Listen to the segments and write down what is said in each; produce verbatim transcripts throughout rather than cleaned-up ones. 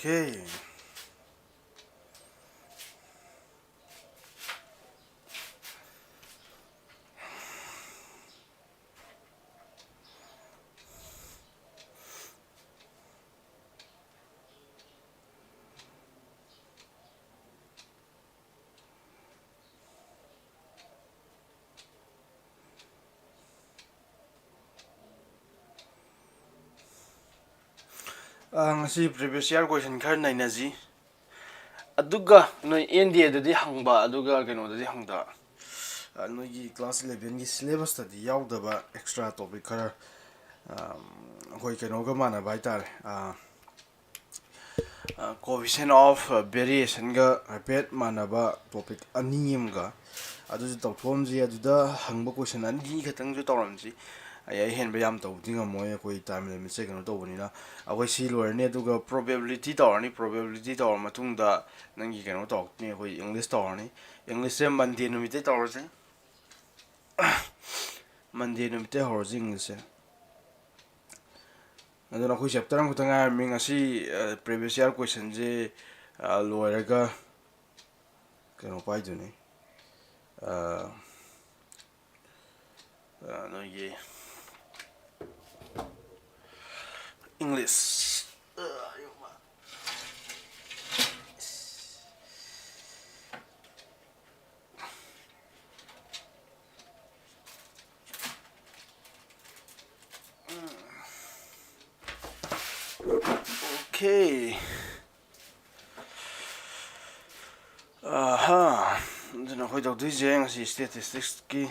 Okay. ꯑ, ꯉꯁꯤ previous year question ꯈꯔ ꯅꯩꯅꯁꯤ꯫ ꯑꯗꯨꯒ ꯅꯣꯏ N D A ꯗꯗꯤ ꯍꯪꯕ, ꯑꯗꯨꯒ ꯀꯩꯅꯣꯗꯗꯤ ꯍꯪꯗꯕ꯫ ꯑ, ꯅꯣꯏꯒꯤ class eleven ꯒꯤ syllabus ꯇꯗꯤ ꯌꯥꯎꯗꯕ extra topic ꯈꯔ, ꯑ, ꯑꯩꯈꯣꯏ ꯀꯩꯅꯣꯒ ꯃꯥꯟꯅꯕ ꯍꯥꯏꯇꯥꯔꯦ꯫ ꯑ, ꯑ, coefficient of variation ꯒ ꯍꯥꯏꯐꯦꯠ ꯃꯥꯟꯅꯕ topic ꯑꯅꯤ ꯑꯃꯒ ꯑꯗꯨꯁꯨ ꯇꯧꯊꯣꯛꯑꯝꯁꯤ꯫ ꯑꯗꯨꯗ ꯍꯪꯕ question ꯑꯅꯤ ꯈꯛꯇꯪꯁꯨ ꯇꯧꯔꯝꯁꯤ꯫ ꯑꯩ ꯑꯍꯦꯟꯕ ꯌꯥꯝ ꯇꯧꯕꯗꯤ ꯉꯝꯃꯣꯏ, ꯑꯩꯈꯣꯏ time limit ꯁꯦ ꯀꯩꯅꯣ ꯇꯧꯕꯅꯤꯅ꯫ ꯑꯩꯈꯣꯏ ꯁꯤ ꯂꯣꯏꯔꯅꯤ, ꯑꯗꯨꯒ probability ꯇꯧꯔꯅꯤ꯫ Probability ꯇꯧꯔ ꯃꯇꯨꯡꯗ ꯅꯪꯒꯤ ꯀꯩꯅꯣ ꯇꯧꯔꯛꯀꯅꯤ, ꯑꯩꯈꯣꯏ English ꯇꯧꯔꯅꯤ꯫ English ꯁꯦ Monday ꯅꯨꯃꯤꯠꯇꯩ ꯇꯧꯔꯁꯦ꯫ Monday ꯅꯨꯃꯤꯠꯇꯩ ꯍꯧꯔꯁꯤ English ꯁꯦ꯫ ꯑꯗꯨꯅ ꯑꯩꯈꯣꯏ chapter ꯑꯃꯈꯛꯇ ꯉꯥꯏꯔꯝꯃꯤ꯫ ꯉꯁꯤ, ꯑ, previous year question ꯁꯦ, ꯑ, ꯂꯣꯏꯔꯒ ꯀꯩꯅꯣ ꯄꯥꯏꯗꯨꯅꯤ꯫ ꯑ, ꯑ, ꯅꯣꯏꯒꯤ English꯫ Okay. ꯑꯍꯥ꯫ ꯑꯗꯨꯅ ꯑꯩꯈꯣꯏ ꯇꯧꯗꯣꯏꯁꯦ ꯉꯁꯤ statistics ꯀꯤ꯫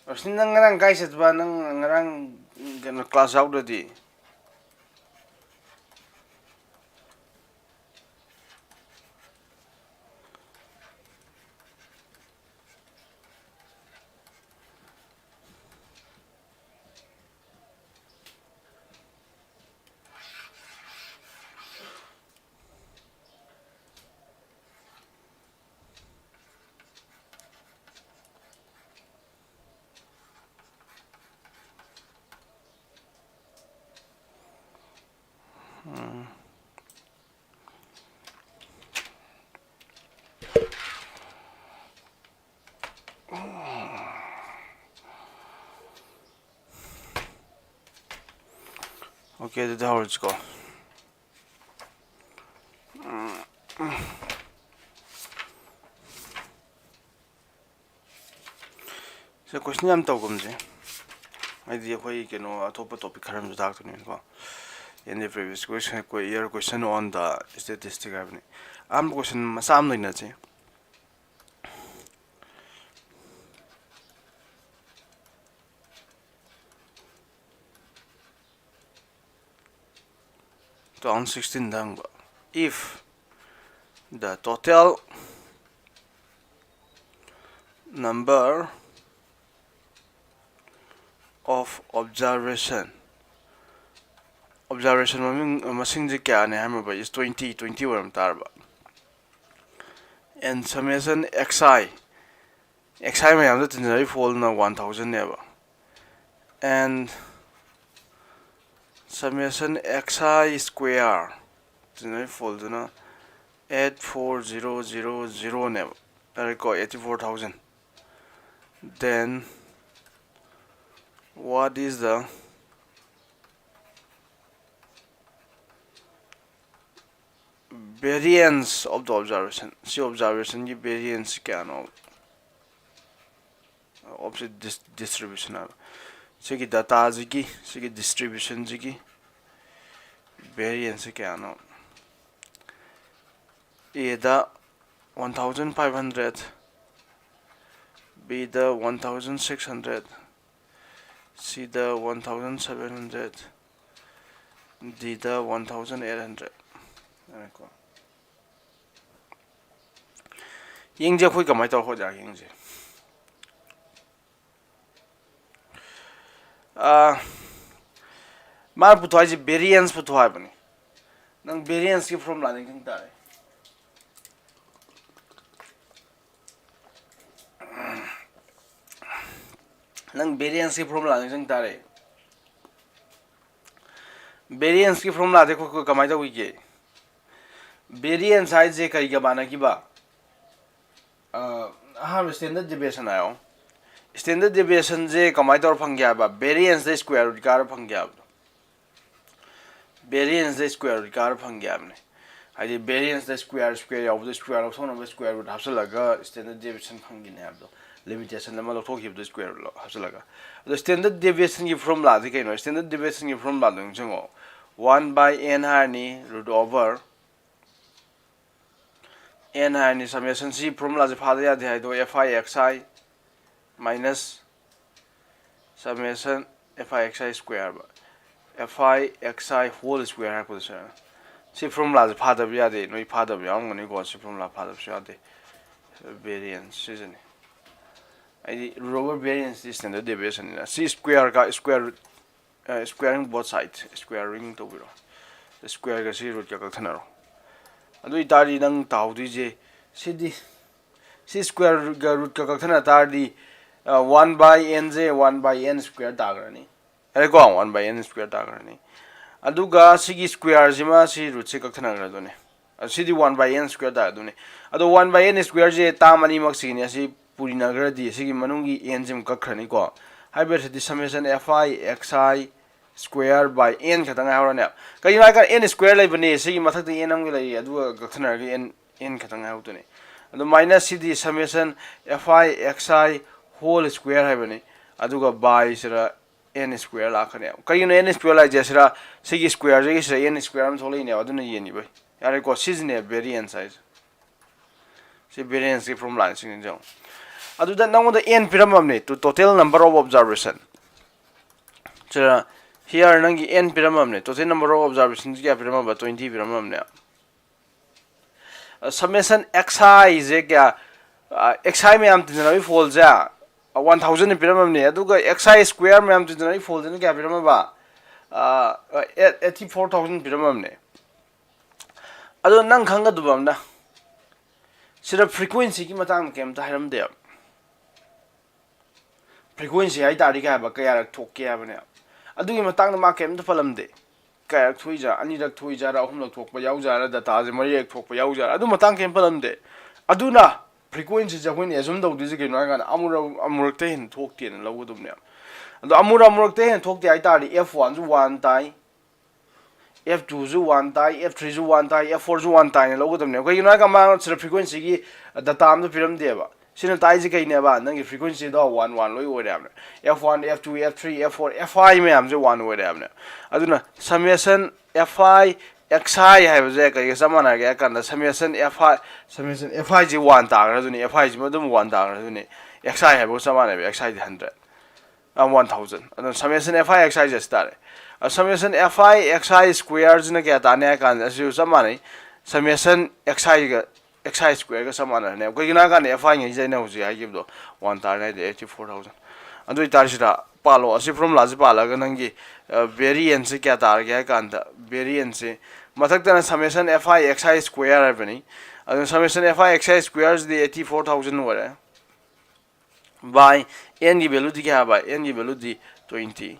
ꯔꯣꯁꯅꯤ, ꯅꯪ ꯉꯔꯥꯡ ꯀꯥꯏ ꯆꯠꯄ? ꯅꯪ ꯉꯔꯥꯡ ꯀꯩꯅꯣ class ꯌꯥꯎꯗ꯭ꯔꯗꯤ? Okay, ꯑꯗꯨꯗꯤ ꯍꯧꯔꯁꯤꯀꯣ. ꯁꯤ ꯀꯣꯏꯁꯟ ꯌꯥꯝ ꯇꯧꯒꯨꯝꯁꯦ. ꯍꯥꯏꯗꯤ ꯑꯩꯈꯣꯏ ꯀꯩꯅꯣ ꯑꯇꯣꯞꯄ ꯇꯣꯄꯤꯛ ꯈꯔ ꯑꯃꯁꯨ ꯇꯥꯛꯇꯣꯏꯅꯤꯀꯣ. In the previous question, year question on the statistic ꯍꯥꯏꯕꯅꯤ. ꯑꯍꯥꯟꯕ ꯀꯣꯏꯁꯟ ꯃꯆꯥ ꯑꯃ ꯂꯩꯅꯁꯦ. Two thousand sixteen ꯗ ꯍꯪꯕ. If the total number of observation, observation ꯃꯃꯤꯡ ꯃꯁꯤꯡꯁꯦ ꯀꯌꯥꯅꯦ ꯍꯥꯏꯔꯝꯃꯕ? Is twenty, twenty ꯑꯣꯏꯔꯝ ꯇꯥꯔꯕ. And summation xi, xi ꯃꯌꯥꯝꯗ ꯇꯤꯟꯖꯔꯤ ꯐꯣꯜꯅ one thousand ꯅꯦꯕ. And summation xi square ꯇꯤꯟꯖꯔꯤ ꯐꯣꯜꯗꯨꯅ eight four zero zero zero ꯅꯦꯕ. ꯌꯥꯔꯦꯀꯣ, eighty four thousand. Then what is the variance of the observation? ꯁꯤ observationꯒꯤ variance ꯀꯌꯥꯅꯣ? Of the dis- distribution ꯍꯥꯏꯕ. ꯁꯤꯒꯤ dataꯁꯤꯒꯤ, ꯁꯤꯒꯤ distributionꯁꯤꯒꯤ variance ꯀꯌꯥꯅꯣ? Aꯗ one thousand five hundred, Bꯗ one thousand six hundred, Cꯗ one thousand seven hundred, Dꯗ one thousand eight hundred. ꯉꯥꯏꯈꯣ. ꯌꯦꯡꯁꯦ ꯑꯩꯈꯣꯏ ꯀꯃꯥꯏꯅ ꯇꯧꯔ ꯍꯣꯠ ꯌꯥꯒꯦ ꯌꯦꯡꯁꯦ. ꯑꯥ, ꯃꯥꯅ ꯄꯨꯊꯣꯛ ꯍꯥꯏꯁꯦ variance ꯄꯨꯊꯣꯛ ꯍꯥꯏꯕꯅꯤ. ꯅꯪ varianceꯀꯤ formula ꯅꯤꯡꯁꯤꯡ ꯇꯥꯔꯦ. ꯅꯪ varianceꯀꯤ formula ꯅꯤꯡꯁꯤꯡ ꯇꯥꯔꯦ. Varianceꯀꯤ formulaꯗꯤ ꯑꯩꯈꯣꯏ ꯀꯃꯥꯏꯅ ꯇꯧꯈꯤꯒꯦ? Variance ꯍꯥꯏꯁꯦ ꯀꯔꯤꯒ ꯃꯥꯟꯅꯈꯤꯕ? ꯑ, ꯑꯍꯥꯟꯕ standard deviation ꯍꯥꯏꯌꯣ. Standard deviationꯁꯦ ꯀꯃꯥꯏꯅ ꯇꯧꯔ ꯐꯪꯒꯦ ꯍꯥꯏꯕ? Varianceꯇ square root ꯀꯥꯔ ꯐꯪꯒꯦ ꯍꯥꯏꯕꯗꯣ. ꯚꯦꯔꯤꯌꯦꯟꯁꯇ ꯁ꯭ꯀ꯭ꯋꯦꯔ ꯔꯨꯠ ꯀꯥꯔ ꯐꯪꯒꯦ ꯍꯥꯏꯕꯅꯦ꯫ ꯍꯥꯏꯗꯤ ꯚꯦꯔꯤꯌꯦꯟꯁꯇ ꯁ꯭ꯀ꯭ꯋꯦꯔ ꯁ꯭ꯀ꯭ꯋꯦꯔ ꯌꯥꯎꯕꯗꯣ ꯁ꯭ꯀ꯭ꯋꯦꯔ ꯂꯧꯊꯣꯛꯅꯕ ꯁ꯭ꯀ꯭ꯋꯦꯔ ꯔꯨꯠ ꯍꯥꯞꯆꯤꯜꯂꯒ ꯁ꯭ꯇꯦꯟꯗꯔꯠ ꯗꯦꯕꯤꯌꯦꯁꯟ ꯐꯪꯒꯅꯤ ꯍꯥꯏꯕꯗꯣ, ꯂꯤꯃꯤꯇꯦꯁꯟ ꯑꯃ ꯂꯧꯊꯣꯛꯈꯤꯕꯗꯣ ꯁ꯭ꯀ꯭ꯋꯦꯔ ꯔꯨꯠ ꯍꯥꯞꯆꯤꯜꯂꯒ꯫ ꯑꯗꯣ ꯁ꯭ꯇꯦꯟꯗꯔꯠ ꯗꯦꯕꯤꯌꯦꯁꯟꯒꯤ ꯐꯣꯔꯃꯨꯂꯥꯗꯤ ꯀꯩꯅꯣ? ꯁ꯭ꯇꯦꯟꯗꯔꯠ ꯗꯦꯕꯤꯌꯦꯁꯟꯒꯤ ꯐꯣꯔꯃꯨꯂꯥꯗꯣ ꯅꯤꯡꯁꯤꯡꯉꯣ꯫ ꯋꯥꯟ ꯕꯥꯏ ꯑꯦꯟ ꯍꯥꯏꯔꯅꯤ, ꯔꯨꯠ ꯑꯣꯚꯔ ꯑꯦꯟ ꯍꯥꯏꯔꯅꯤ꯫ ꯁꯃꯦꯁꯟ ꯁꯤ ꯐꯣꯔꯃꯨꯂꯥꯁꯦ ꯐꯥꯗ ꯌꯥꯗꯦ ꯍꯥꯏꯗꯣ, F i x I minus ꯁꯃꯦꯁꯟ f i x i square ꯍꯥꯏꯕ, F i x I hall square ꯍꯥꯏꯔꯛꯄꯗꯣ ꯁꯥꯔ꯫ ꯁꯤ ꯐꯣꯔꯃꯨꯂꯥꯁꯦ ꯐꯥꯗꯕ ꯌꯥꯗꯦ, ꯅꯣꯏ ꯐꯥꯗꯕ ꯌꯥꯎꯔꯝꯒꯅꯤꯀꯣ꯫ ꯁꯤ ꯐꯣꯔꯃꯨꯂꯥ ꯐꯥꯗꯕꯁꯨ ꯌꯥꯗꯦ꯫ ꯚꯦꯔꯤꯌꯦꯟꯁ ꯁꯤꯁꯤꯅꯤ꯫ ꯍꯥꯏꯗꯤ ꯔꯨꯠ ꯑꯣꯚꯔ ꯚꯦꯔꯤꯌꯦꯟꯁꯇꯤ ꯁ꯭ꯇꯦꯟꯗꯔꯠ ꯗꯦꯕꯤꯌꯦꯁꯟꯅꯤꯅ꯫ ꯁꯤ ꯁ꯭ꯀ꯭ꯋꯦꯔꯒ ꯁ꯭ꯀ꯭ꯋꯦꯔ ꯔꯨꯠ, ꯁ꯭ꯀ꯭ꯋꯦꯔꯤꯡ ꯕꯣꯠ ꯁꯥꯏꯗ, ꯁ꯭ꯀ꯭ꯋꯦꯔꯤꯡ ꯇꯧꯕꯤꯔꯣ꯫ ꯁ꯭ꯀ꯭ꯋꯦꯔꯒ ꯁꯤ ꯔꯨꯠꯀ ꯀꯛꯊꯠꯅꯔꯣ꯫ ꯑꯗꯨ ꯑꯣꯏꯇꯥꯔꯗꯤ ꯅꯪ ꯇꯥꯍꯧꯗꯣꯏꯁꯦ ꯁꯤꯗꯤ, ꯁꯤ ꯁ꯭ꯀ꯭ꯋꯦꯔꯒ ꯔꯨꯠꯀ ꯀꯛꯊꯠꯅ ꯇꯥꯔꯗꯤ, ꯋꯥꯟ ꯕꯥꯏ ꯑꯦꯟꯁꯦ ꯋꯥꯟ ꯕꯥꯏ ꯑꯦꯟ ꯁ꯭ꯀ꯭ꯋꯦꯔ ꯇꯥꯈ꯭ꯔꯅꯤ꯫ ꯌꯥꯔꯦꯀꯣ, ꯋꯥꯟ ꯕꯥꯏ ꯑꯦꯟ ꯁ꯭ꯀ꯭ꯋꯦꯔ ꯇꯥꯈ꯭ꯔꯅꯤ꯫ ꯑꯗꯨꯒ ꯁꯤꯒꯤ ꯁ꯭ꯀ꯭ꯋꯦꯔꯁꯤꯃ ꯁꯤ ꯔꯨꯠꯁꯦ ꯀꯛꯊꯠꯅꯈ꯭ꯔꯗꯣꯏꯅꯦ꯫ ꯑꯗꯨ ꯁꯤꯗꯤ ꯋꯥꯟ ꯕꯥꯏ ꯑꯦꯟ ꯁ꯭ꯀ꯭ꯋꯦꯔ ꯇꯥꯔꯗꯣꯏꯅꯦ꯫ ꯑꯗꯣ ꯋꯥꯟ ꯕꯥꯏ ꯑꯦꯟ ꯁ꯭ꯀ꯭ꯋꯦꯔꯁꯦ ꯇꯥꯔꯝ ꯑꯅꯤꯃꯛꯁꯤꯒꯤꯅꯦ, ꯑꯁꯤ ꯄꯨꯔꯤꯅꯈ꯭ꯔꯗꯤ ꯁꯤꯒꯤ ꯃꯅꯨꯡꯒꯤ ꯑꯦꯟꯁꯤꯃ ꯀꯛꯈ꯭ꯔꯅꯤꯀꯣ꯫ ꯍꯥꯏꯕꯁꯤꯗꯤ summation f i x i square by n ꯈꯛꯇꯪ ꯉꯥꯏꯍꯧꯔꯅꯦꯕ꯫ ꯀꯩꯒꯤꯅꯣ ꯍꯥꯏꯀꯥꯟꯗ ꯑꯦꯟ ꯁ꯭ꯀ꯭ꯋꯦꯔ ꯂꯩꯕꯅꯦ, ꯁꯤꯒꯤ ꯃꯊꯛꯇ ꯑꯦꯟ ꯑꯃꯒ ꯂꯩꯔꯤ, ꯑꯗꯨꯒ ꯀꯛꯊꯠꯅꯔꯒ ꯑꯦꯟ, ꯑꯦꯟ ꯈꯛꯇꯪ ꯉꯥꯏꯍꯧꯗꯣꯏꯅꯦ꯫ ꯑꯗꯨꯃꯥꯏꯅ ꯁꯤꯗꯤ ꯁꯃꯦꯁꯟ f i x I hall square ꯍꯥꯏꯕꯅꯤ꯫ ꯑꯗꯨꯒ ꯕꯥꯏꯁꯤꯗ ꯑꯦꯟ ꯁ꯭ꯀ꯭ꯋꯦꯔ ꯂꯥꯛꯀꯅꯦꯕ꯫ ꯀꯩꯒꯤꯅꯣ ꯑꯦꯟ ꯁ꯭ꯀ꯭ꯋꯦꯔ ꯂꯥꯛꯏꯁꯦ? ꯁꯤꯗ ꯁꯤꯒꯤ ꯁ꯭ꯀ꯭ꯋꯦꯔꯁꯤꯒꯤ ꯁꯤꯗ ꯑꯦꯟ ꯁ꯭ꯀ꯭ꯋꯦꯔ ꯑꯃ ꯊꯣꯛꯂꯛꯏꯅꯦꯕ, ꯑꯗꯨꯅ ꯌꯦꯟꯅꯤꯕꯩ꯫ ꯌꯥꯔꯦꯀꯣ, ꯁꯤꯁꯤꯅꯦ ꯚꯦꯔꯤꯌꯦꯟꯁ ꯍꯥꯏꯁꯦ꯫ ꯁꯤ ꯚꯦꯔꯤꯌꯦꯟꯁꯀꯤ ꯐꯣꯔꯃꯨꯂꯥꯅꯤ, ꯁꯤꯡꯁꯦ ꯌꯦꯡꯉꯣ꯫ ꯑꯗꯨꯗ ꯅꯪꯉꯣꯟꯗ ꯑꯦꯟ ꯄꯤꯔꯝꯃꯕꯅꯦ, ꯇꯣꯇꯦꯜ ꯅꯝꯕꯔ ꯑꯣꯐ ꯑꯣꯕꯖꯥꯔꯕꯦꯁꯟ꯫ ꯁꯤꯗ ꯍꯤꯌꯔ ꯅꯪꯒꯤ ꯑꯦꯟ ꯄꯤꯔꯝꯃꯕꯅꯦ, ꯇꯣꯇꯦꯜ ꯅꯝꯕꯔ ꯑꯣꯐ ꯑꯣꯕꯖꯥꯔꯕꯦꯁꯟꯁꯤ ꯀꯌꯥ ꯄꯤꯔꯝꯃꯕ? ꯇ꯭ꯋꯦꯟꯇꯤ ꯄꯤꯔꯝꯃꯕꯅꯦ꯫ ꯁꯃꯦꯁꯟ ꯑꯦꯛꯁ ꯑꯥꯏꯁꯦ ꯀꯌꯥ? ꯑꯦꯛꯁ ꯑꯥꯏ ꯃꯌꯥꯝ ꯇꯤꯟꯅꯔꯕꯒꯤ ꯐꯣꯜꯁꯦ ꯋꯥꯟ ꯊꯥꯎꯖꯟ ꯄꯤꯔꯝꯃꯕꯅꯦ, ꯑꯗꯨꯒ ꯑꯦꯛꯁ ꯑꯥꯏ ꯁ꯭ꯀ꯭ꯋꯦꯔ ꯃꯌꯥꯝ ꯇꯤꯟꯅꯔꯕꯒꯤ ꯐꯣꯜꯁꯤꯅ ꯀꯌꯥ ꯄꯤꯔꯝꯃꯕ? ꯑꯩꯠꯇꯤ ꯐꯣꯔ ꯊꯥꯎꯖꯟ ꯄꯤꯔꯝꯃꯕꯅꯦ꯫ ꯑꯗꯣ ꯅꯪ ꯈꯪꯒꯗꯕ ꯑꯃꯅ, ꯁꯤꯗ ꯐ꯭ꯔꯤꯀ꯭ꯋꯦꯟꯁꯤꯒꯤ ꯃꯇꯥꯡꯗ ꯀꯩꯝꯇ ꯍꯥꯏꯔꯝꯗꯦꯕ꯫ ꯐ꯭ꯔꯤꯀ꯭ꯋꯦꯟꯁꯤ ꯍꯥꯏ ꯇꯥꯔꯗꯤ ꯀꯩ ꯍꯥꯏꯕ, ꯀꯌꯥꯔꯛ ꯊꯣꯛꯀꯦ ꯍꯥꯏꯕꯅꯦ꯫ ꯑꯗꯨꯒꯤ ꯃꯇꯥꯡꯗ ꯃꯥ ꯀꯩꯝꯇ ꯄꯜꯂꯝꯗꯦ꯫ ꯀꯌꯥꯔꯛ ꯊꯣꯛꯏꯖꯥ, ꯑꯅꯤꯔꯛ ꯊꯣꯛꯏꯖꯥꯔ, ꯑꯍꯨꯝꯂꯛ ꯊꯣꯛꯄ ꯌꯥꯎꯖꯥꯔ, ꯗꯇꯥꯁꯦ ꯃꯔꯤꯔꯛ ꯊꯣꯛꯄ ꯌꯥꯎꯖꯥꯔ, ꯑꯗꯨ ꯃꯇꯥꯡ ꯀꯩꯝ ꯄꯜꯂꯝꯗꯦ꯫ ꯑꯗꯨꯅ ꯐ꯭ꯔꯤꯀ꯭ꯋꯦꯟꯁꯤꯁꯦ ꯑꯩꯈꯣꯏꯅ ꯑꯦꯖꯨꯝ ꯇꯧꯗꯣꯏꯁꯦ ꯀꯩꯅꯣ ꯍꯥꯏꯀꯥꯟꯗ, ꯑꯃꯨꯔꯛ, ꯑꯃꯨꯔꯛꯇ ꯍꯦꯟꯅ ꯊꯣꯛꯇꯦꯅ ꯂꯧꯒꯗꯕꯅꯦꯕ꯫ ꯑꯗꯣ ꯑꯃꯨꯔꯛ, ꯑꯃꯨꯔꯛꯇ ꯍꯦꯟꯅ ꯊꯣꯛꯇꯦ ꯍꯥꯏ ꯇꯥꯔꯗꯤ, ꯑꯦꯐ ꯋꯥꯟꯁꯨ ꯋꯥꯟ ꯇꯥꯏ, F two ꯁꯨ one ꯇꯥꯏ, F three ꯁꯨ one ꯇꯥꯏ, F four ꯁꯨ one ꯇꯥꯏꯅ ꯂꯧꯒꯗꯕꯅꯦ꯫ ꯀꯩꯒꯤꯅꯣ ꯍꯥꯏꯔꯒ ꯃꯥꯅ ꯁꯤꯗ frequency ꯒꯤ data ꯑꯝꯇ ꯄꯤꯔꯝꯗꯦꯕ꯫ ꯁꯤꯅ ꯇꯥꯛꯏꯁꯦ ꯀꯩꯅꯦꯕ? ꯅꯪꯒꯤ frequency ꯗꯣ one one ꯂꯣꯏ ꯑꯣꯏꯔꯦ ꯍꯥꯏꯕꯅꯦ꯫ F one, F two, F three, F four, Fi ꯃꯌꯥꯝꯁꯦ one ꯑꯣꯏꯔꯦ ꯍꯥꯏꯕꯅꯦ꯫ ꯑꯗꯨꯅ summation Fi Xi ꯍꯥꯏꯕꯁꯦ ꯀꯩꯒ ꯆꯞ ꯃꯥꯟꯅꯒꯦ ꯍꯥꯏ ꯀꯥꯟꯗ, summation Fi, summation Fi ꯁꯤ one ꯇꯥꯈ꯭ꯔꯗꯨꯅꯤ, Fi ꯁꯤꯃ ꯑꯗꯨꯝ one ꯇꯥꯈ꯭ꯔꯗꯨꯅꯤ꯫ Xi ꯍꯥꯏꯕꯒ ꯆꯞ ꯃꯥꯟꯅꯩꯕ, Xi ꯗꯤ hundred꯫ ꯑ, one thousand꯫ ꯑꯗꯨꯅ summation Fi Xi ꯁꯦ ꯁꯤ ꯇꯥꯔꯦ꯫ ꯑ, summation Fi Xi square ꯁꯤꯅ ꯀꯌꯥ ꯇꯥꯅꯤ ꯍꯥꯏ ꯀꯥꯟꯗ, ꯑꯁꯤꯁꯨ ꯆꯞ ꯃꯥꯟꯅꯩ꯫ Summation Xi ꯒ, Xi square ꯒ ꯆꯞ ꯃꯥꯟꯅꯔꯅꯦꯕ꯫ ꯀꯩꯒꯤꯅꯣ ꯍꯥꯏ ꯀꯥꯟꯗ Fi ꯉꯩꯁꯦ ꯑꯩꯅ ꯍꯧꯖꯤꯛ ꯍꯥꯏꯈꯤꯕꯗꯣ one ꯇꯥꯔꯅꯤ ꯍꯥꯏꯗꯤ eighty four thousand꯫ ꯑꯗꯨ ꯑꯣꯏꯇꯥꯔꯁꯤꯗ ꯄꯥꯜꯂꯣ꯫ ꯑꯁꯤ formula ꯁꯤ ꯄꯥꯜꯂꯒ ꯅꯪꯒꯤ, ꯑ, variance ꯁꯤ ꯀꯌꯥ ꯇꯥꯔꯒꯦ ꯍꯥꯏ ꯀꯥꯟꯗ, variance ꯁꯤ ꯃꯊꯛꯇꯅ summation Fi Xi square ꯍꯥꯏꯕꯅꯤ꯫ ꯑꯗꯨꯅ summation Fi Xi square ꯁꯤꯗꯤ eighty four thousand ꯑꯣꯏꯔꯦ꯫ By n ꯒꯤ value ꯗꯤ ꯀꯌꯥ ꯍꯥꯏꯕ? N ꯒꯤ value ꯗꯤ twenty꯫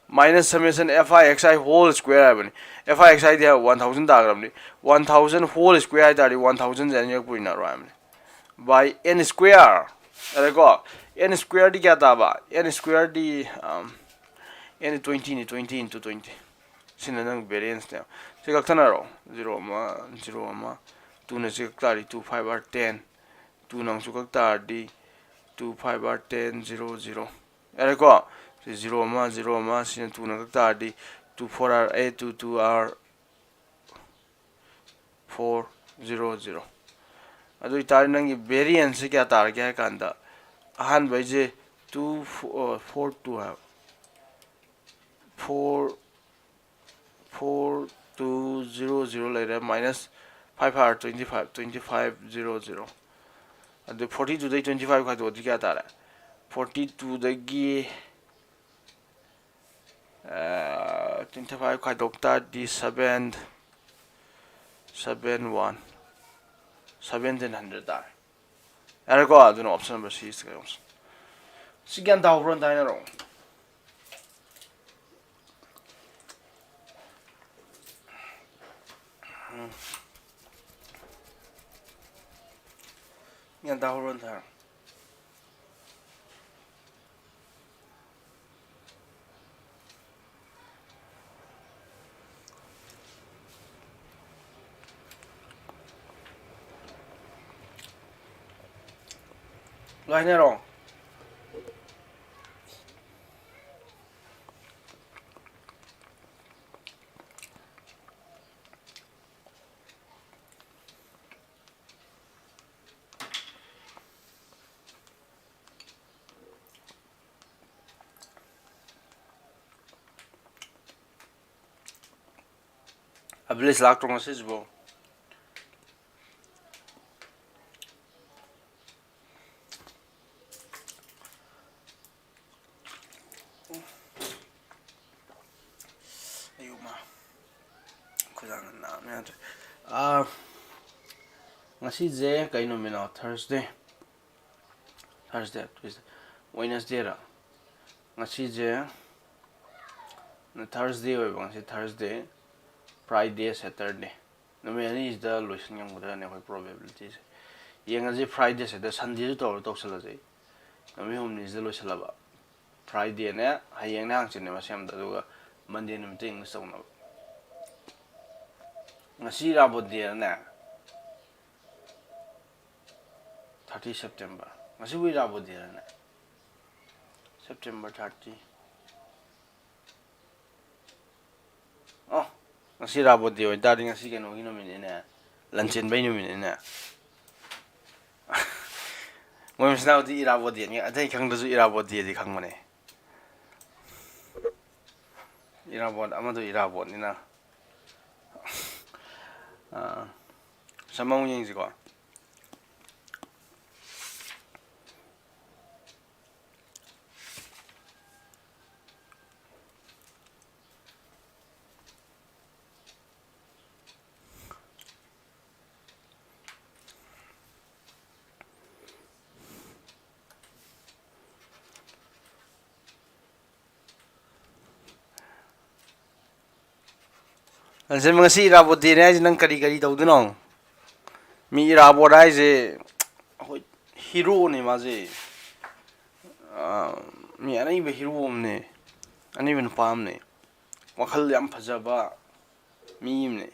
Minus summation Fi Xi whole square ꯍꯥꯏꯕꯅꯤ꯫ Fi Xi ꯗꯤ one thousand ꯇꯥꯈ꯭ꯔꯕꯅꯤ꯫ One thousand whole square ꯍꯥꯏ ꯇꯥꯔꯗꯤ one thousand ꯁꯦ ꯑꯅꯤꯔꯛ ꯄꯨꯔꯤꯅꯔꯣꯏ ꯍꯥꯏꯕꯅꯤ꯫ By n square꯫ ꯑꯗꯀꯣ, n square ꯗꯤ ꯀꯌꯥ ꯇꯥꯕ? N square ꯗꯤ, um, n twenty ꯅꯤ, twenty into twenty꯫ ꯁꯤꯅ ꯅꯪ variance ꯅꯦ꯫ ꯁꯤ ꯀꯛꯊꯠꯅꯔꯣ꯫ Zero ꯑꯃ, zero ꯑꯃ, two ꯅ ꯁꯤ ꯀꯛ ꯇꯥꯔꯗꯤ two five are ten꯫ Two ꯅ ꯑꯃꯨꯛꯁꯨ ꯀꯛ ꯇꯥꯔꯗꯤ two five are ten, zero, zero꯫ ꯌꯥꯔꯦꯀꯣ? ꯁꯤ zero ꯑꯃ, zero ꯑꯃ, ꯁꯤꯅ two ꯅ ꯀꯛ ꯇꯥꯔꯗꯤ two four are eight, two two are four, zero, zero꯫ ꯑꯗꯨ ꯑꯣꯏꯇꯥꯔꯗꯤ ꯅꯪꯒꯤ variance ꯁꯤ ꯀꯌꯥ ꯇꯥꯔꯒꯦ ꯍꯥꯏ ꯀꯥꯟꯗ, ꯑꯍꯥꯟꯕꯩꯁꯦ two, four, four two ꯍꯥꯏꯕ꯫ Four, four two zero zero ꯂꯩꯔꯦ, minus five are twenty five, twenty five, zero, zero꯫ ꯑꯗꯨ forty two ꯗꯩ twenty five ꯈꯥꯏꯗꯣꯛꯑꯗꯤ ꯀꯌꯥ ꯇꯥꯔꯦ? Forty two ꯗꯒꯤ, ꯑ, twenty five ꯈꯥꯏꯗꯣꯛ ꯇꯥꯔꯗꯤ seven, seven one, seventeen hundred ꯇꯥꯔꯦ꯫ ꯌꯥꯔꯦꯀꯣ? ꯑꯗꯨꯅ option number C is the correct option꯫ ꯁꯤ ꯒ꯭ꯌꯥꯟ ꯇꯥꯍꯧꯕ꯭ꯔꯣ? ꯑꯝꯇ ꯍꯥꯏꯅꯔꯛꯑꯣ꯫ ꯎꯝ꯫ ꯒ꯭ꯌꯥꯟ ꯇꯥꯍꯧꯕ꯭ꯔꯣ? ꯑꯝꯇ ꯍꯥꯏꯔꯣ꯫ ꯂꯣꯏ ꯍꯥꯏꯅꯔꯣ꯫ ꯑꯕꯤꯂꯦꯁ ꯂꯥꯛꯇ꯭ꯔꯣ ꯉꯁꯤꯁꯤꯕꯣ? ꯑꯌꯨꯛ ꯃꯥ ꯈꯨꯗꯥꯡ ꯅꯥꯕ ꯌꯥꯗ꯭ꯔꯦ꯫ ꯑꯥ, ꯉꯁꯤꯁꯦ ꯀꯩ ꯅꯨꯃꯤꯠꯅꯣ? Thursday꯫ Thursday, Tuesday, Wednesdayꯔ? ꯉꯁꯤꯁꯦ Thursday ꯑꯣꯏꯕ, ꯉꯁꯤ Thursday, Friday, Saturday꯫ ꯅꯨꯃꯤꯠ ꯑꯅꯤꯁꯤꯗ ꯂꯣꯏꯁꯤꯟ ꯉꯝꯒꯗ꯭ꯔꯅꯦ ꯑꯩꯈꯣꯏ probabilityꯁꯦ? ꯌꯦꯡꯉꯁꯤ꯫ Friday, Saturday, Sundayꯁꯨ ꯇꯧꯔ ꯇꯧꯁꯜꯂꯁꯤ꯫ ꯅꯨꯃꯤꯠ ꯍꯨꯝꯅꯤꯁꯤꯗ ꯂꯣꯏꯁꯤꯜꯂꯕ꯫ Fridayꯅꯦ, ꯍꯌꯦꯡꯅꯦ, ꯍꯪꯆꯤꯠꯅꯦ ꯃꯁꯦꯝꯗ, ꯑꯗꯨꯒ Monday ꯅꯨꯃꯤꯠꯇ English ꯇꯧꯅꯕ꯫ ꯉꯁꯤ ꯏꯔꯥꯕꯣꯠ dayꯔꯅꯦ? Thirty September꯫ ꯉꯁꯤꯕꯨ ꯏꯔꯥꯕꯣꯠ dayꯔꯅꯦ? September thirty꯫ ꯑꯣ, ꯉꯁꯤ ꯏꯔꯥꯕꯣꯠ day ꯑꯣꯏꯇꯥꯔꯗꯤ ꯉꯁꯤ ꯀꯩꯅꯣꯒꯤ ꯅꯨꯃꯤꯠꯅꯤꯅꯦ, ꯂꯟꯆꯦꯟꯕꯩ ꯅꯨꯃꯤꯠꯅꯤꯅꯦ꯫ ꯃꯣꯏ ꯃꯆꯤꯟ ꯃꯅꯥꯎꯗꯤ ꯏꯔꯥꯕꯣꯠ dayꯅꯤ, ꯑꯇꯩ ꯈꯪꯗ꯭ꯔꯁꯨ ꯏꯔꯥꯕꯣꯠ dayꯗꯤ ꯈꯪꯕꯅꯦ꯫ ꯏꯔꯥꯕꯣꯠ ꯑꯃꯗꯣ ꯏꯔꯥꯕꯣꯠꯅꯤꯅ꯫ ꯑꯥ, ꯁꯝ ꯑꯃꯨꯛ ꯌꯦꯡꯁꯤꯀꯣ꯫ ꯑꯁꯤ ꯉꯁꯤ ꯏꯔꯥꯕꯣꯠ dayꯅꯦ ꯍꯥꯏꯁꯦ, ꯅꯪ ꯀꯔꯤ ꯀꯔꯤ ꯇꯧꯗꯣꯏꯅꯣ? ꯃꯤ ꯏꯔꯥꯕꯣꯠ ꯍꯥꯏꯁꯦ ꯑꯩꯈꯣꯏ heroꯅꯦ ꯃꯥꯁꯦ꯫ ꯑꯥ, ꯃꯤ ꯑꯅꯩꯕ hero ꯑꯃꯅꯦ, ꯑꯅꯩꯕ ꯅꯨꯄꯥ ꯑꯃꯅꯦ, ꯋꯥꯈꯜ ꯌꯥꯝ ꯐꯖꯕ ꯃꯤ ꯑꯃꯅꯦ꯫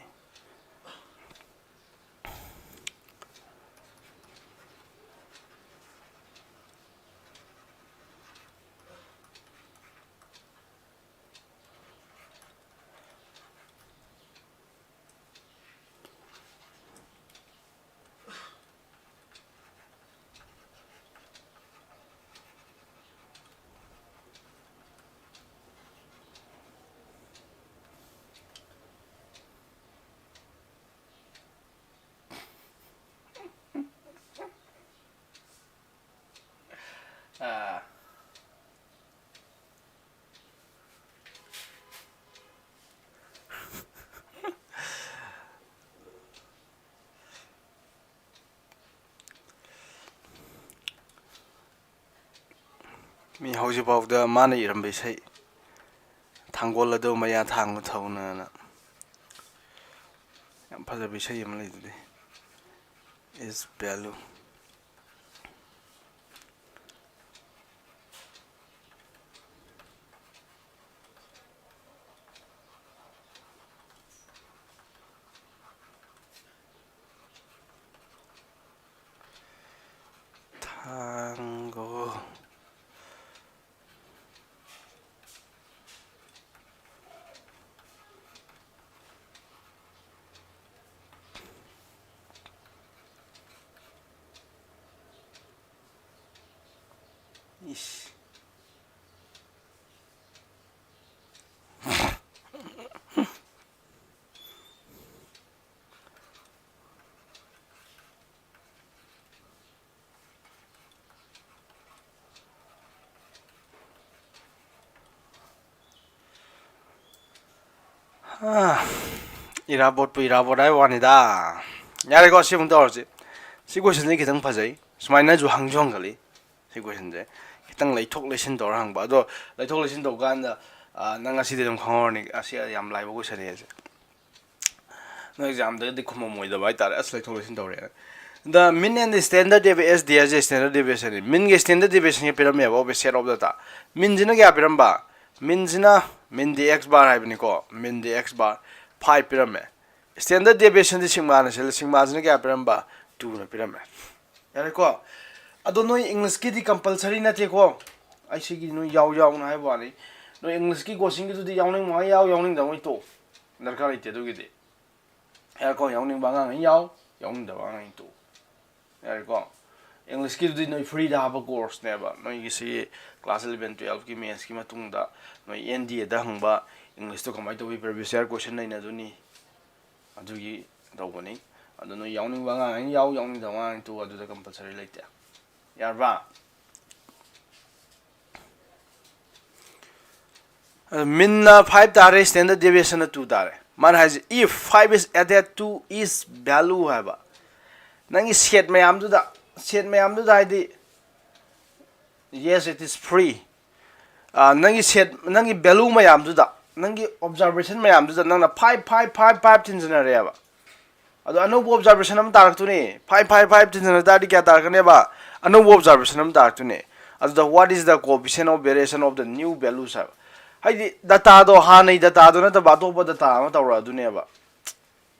ꯃꯤ ꯍꯧꯖꯤꯛꯐꯥꯎꯗ ꯃꯥꯅ ꯏꯔꯝꯕ ꯏꯁꯩ, "ꯊꯥꯡꯒꯣꯜ ꯑꯗꯨ ꯃꯌꯥ ꯊꯥꯡꯕ ꯊꯧꯅ"ꯅ ꯌꯥꯝ ꯐꯖꯕ ꯏꯁꯩ ꯑꯃ ꯂꯩꯗꯨꯗꯤ, "Is Value"꯫ ꯊꯥꯡꯒꯣ꯫ ꯏꯁ꯫ ꯑꯥ, ꯏꯔꯥꯕꯣꯠꯄꯨ ꯏꯔꯥꯕꯣꯠ ꯍꯥꯏꯕ ꯋꯥꯅꯤꯗ꯫ ꯌꯥꯔꯦꯀꯣ, ꯁꯤ ꯑꯃꯨꯛ ꯇꯧꯔꯁꯤ꯫ ꯁꯤ questionꯁꯦ ꯈꯤꯇꯪ ꯐꯖꯩ꯫ ꯁꯨꯃꯥꯏꯅꯁꯨ ꯍꯪꯁꯨ ꯍꯪꯒꯠꯂꯤ꯫ ꯁꯤ questionꯁꯦ ꯈꯤꯇꯪ ꯂꯩꯊꯣꯛ ꯂꯩꯁꯤꯟ ꯇꯧꯔ ꯍꯪꯕ꯫ ꯑꯗꯣ ꯂꯩꯊꯣꯛ ꯂꯩꯁꯤꯟ ꯇꯧ ꯀꯥꯟꯗ, ꯑꯥ, ꯅꯪ ꯉꯁꯤꯗꯤ ꯑꯗꯨꯝ ꯈꯪꯍꯧꯔꯅꯤ꯫ ꯑꯁꯤ ꯌꯥꯝ ꯂꯥꯏꯕ questionꯅꯦ ꯑꯁꯦ꯫ ꯅꯣꯏ examꯗꯒꯗꯤ ꯈꯨꯝꯃꯝꯃꯣꯏꯗꯕ ꯍꯥꯏꯇꯥꯔꯦ꯫ ꯑꯁ, ꯂꯩꯊꯣꯛ ꯂꯩꯁꯤꯟ ꯇꯧꯔꯦ꯫ The mean and standard devi-, S D ꯍꯥꯏꯁꯦ standard deviationꯅꯤ꯫ Meanꯒ standard deviationꯒ ꯄꯤꯔꯝꯃꯦꯕ, over set of data꯫ Meanꯁꯤꯅ ꯀꯌꯥ ꯄꯤꯔꯝꯕ? Meanꯁꯤꯅ, mean the X bar ꯍꯥꯏꯕꯅꯤꯀꯣ, mean the X bar five ꯄꯤꯔꯝꯃꯦ꯫ Standard deviationꯗꯤ sigmaꯅ ꯁꯤꯜꯂꯦ, sigmaꯁꯤꯅ ꯀꯌꯥ ꯄꯤꯔꯝꯕ? Twoꯅ ꯄꯤꯔꯝꯃꯦ꯫ ꯌꯥꯔꯦꯀꯣ? ꯑꯗꯣ ꯅꯣꯏ Englishꯀꯤꯗꯤ compulsory ꯅꯠꯇꯦꯀꯣ꯫ ꯑꯩ ꯁꯤꯒꯤ ꯅꯣꯏ ꯌꯥꯎ ꯌꯥꯎꯅ ꯍꯥꯏꯕ ꯋꯥꯅꯤ꯫ ꯅꯣꯏ Englishꯀꯤ questionꯒꯤꯗꯨꯗꯤ ꯌꯥꯎꯅꯤꯡꯕ ꯌꯥꯎ, ꯌꯥꯎꯅꯤꯡꯗꯕ ꯉꯩ ꯇꯣꯛꯑꯣ꯫ ꯗꯔꯀꯥꯔ ꯂꯩꯇꯦ ꯑꯗꯨꯒꯤꯗꯤ꯫ ꯌꯥꯔꯦꯀꯣ? ꯌꯥꯎꯅꯤꯡꯕ ꯑꯉꯥꯡꯉꯩ ꯌꯥꯎ, ꯌꯥꯎꯅꯤꯡꯗꯕ ꯑꯉꯥꯡꯉꯩ ꯇꯣꯛꯎ꯫ ꯌꯥꯔꯦꯀꯣ? Englishꯀꯤꯗꯨꯗꯤ ꯅꯣꯏ freeꯗ ꯍꯥꯞꯄ courseꯅꯦꯕ꯫ ꯅꯣꯏꯒꯤ ꯁꯤ class eleven twelveꯀꯤ mathsꯀꯤ ꯃꯇꯨꯡꯗ ꯅꯣꯏ N D Aꯗ ꯍꯪꯕ Englishꯇꯣ ꯀꯃꯥꯏꯅ ꯇꯧꯋꯤ, previous year question ꯅꯩꯅꯗꯣꯏꯅꯤ꯫ ꯑꯗꯨꯒꯤ ꯇꯧꯕꯅꯤ꯫ ꯑꯗꯨ ꯅꯣꯏ ꯌꯥꯎꯅꯤꯡꯕ ꯑꯉꯥꯡꯉꯩ ꯌꯥꯎ, ꯌꯥꯎꯅꯤꯡꯗꯕ ꯑꯉꯥꯡꯉꯩ ꯇꯣꯛꯎ, ꯑꯗꯨꯗ compulsory ꯂꯩꯇꯦ꯫ ꯌꯥꯔꯕ? ꯑꯗꯨ meanꯅ five ꯇꯥꯔꯦ, standard deviationꯅ two ꯇꯥꯔꯦ꯫ ꯃꯥꯅ ꯍꯥꯏꯁꯦ, "If five is added to its value" ꯍꯥꯏꯕ꯫ ꯅꯪꯒꯤ set ꯃꯌꯥꯝꯗꯨꯗ, set ꯃꯌꯥꯝꯗꯨꯗ ꯍꯥꯏꯗꯤ, Yes, it is free. ꯑ, ꯅꯪꯒꯤ set, ꯅꯪꯒꯤ value ꯃꯌꯥꯝꯗꯨꯗ, ꯅꯪꯒꯤ observation ꯃꯌꯥꯝꯗꯨꯗ ꯅꯪꯅ five five five five ꯊꯤꯟꯖꯤꯟꯅꯔꯦꯕ꯫ ꯑꯗꯣ ꯑꯅꯧꯕ observation ꯑꯃ ꯇꯥꯔꯛꯇꯣꯏꯅꯤ꯫ Five five five ꯊꯤꯟꯖꯤꯟꯅ ꯇꯥꯔꯗꯤ ꯀꯌꯥ ꯇꯥꯔꯛꯀꯅꯦꯕ? ꯑꯅꯧꯕ observation ꯑꯃ ꯇꯥꯔꯛꯇꯣꯏꯅꯤ꯫ ꯑꯗꯨꯗ what is the coefficient of variation of the new values ꯍꯥꯏꯕ꯫ ꯍꯥꯏꯗꯤ dataꯗꯣ, ꯍꯥꯟꯅꯩ dataꯗꯣ ꯅꯠꯇꯕ ꯑꯇꯣꯞꯄ data ꯑꯃ ꯇꯧꯔꯛꯑꯗꯣꯏꯅꯦꯕ꯫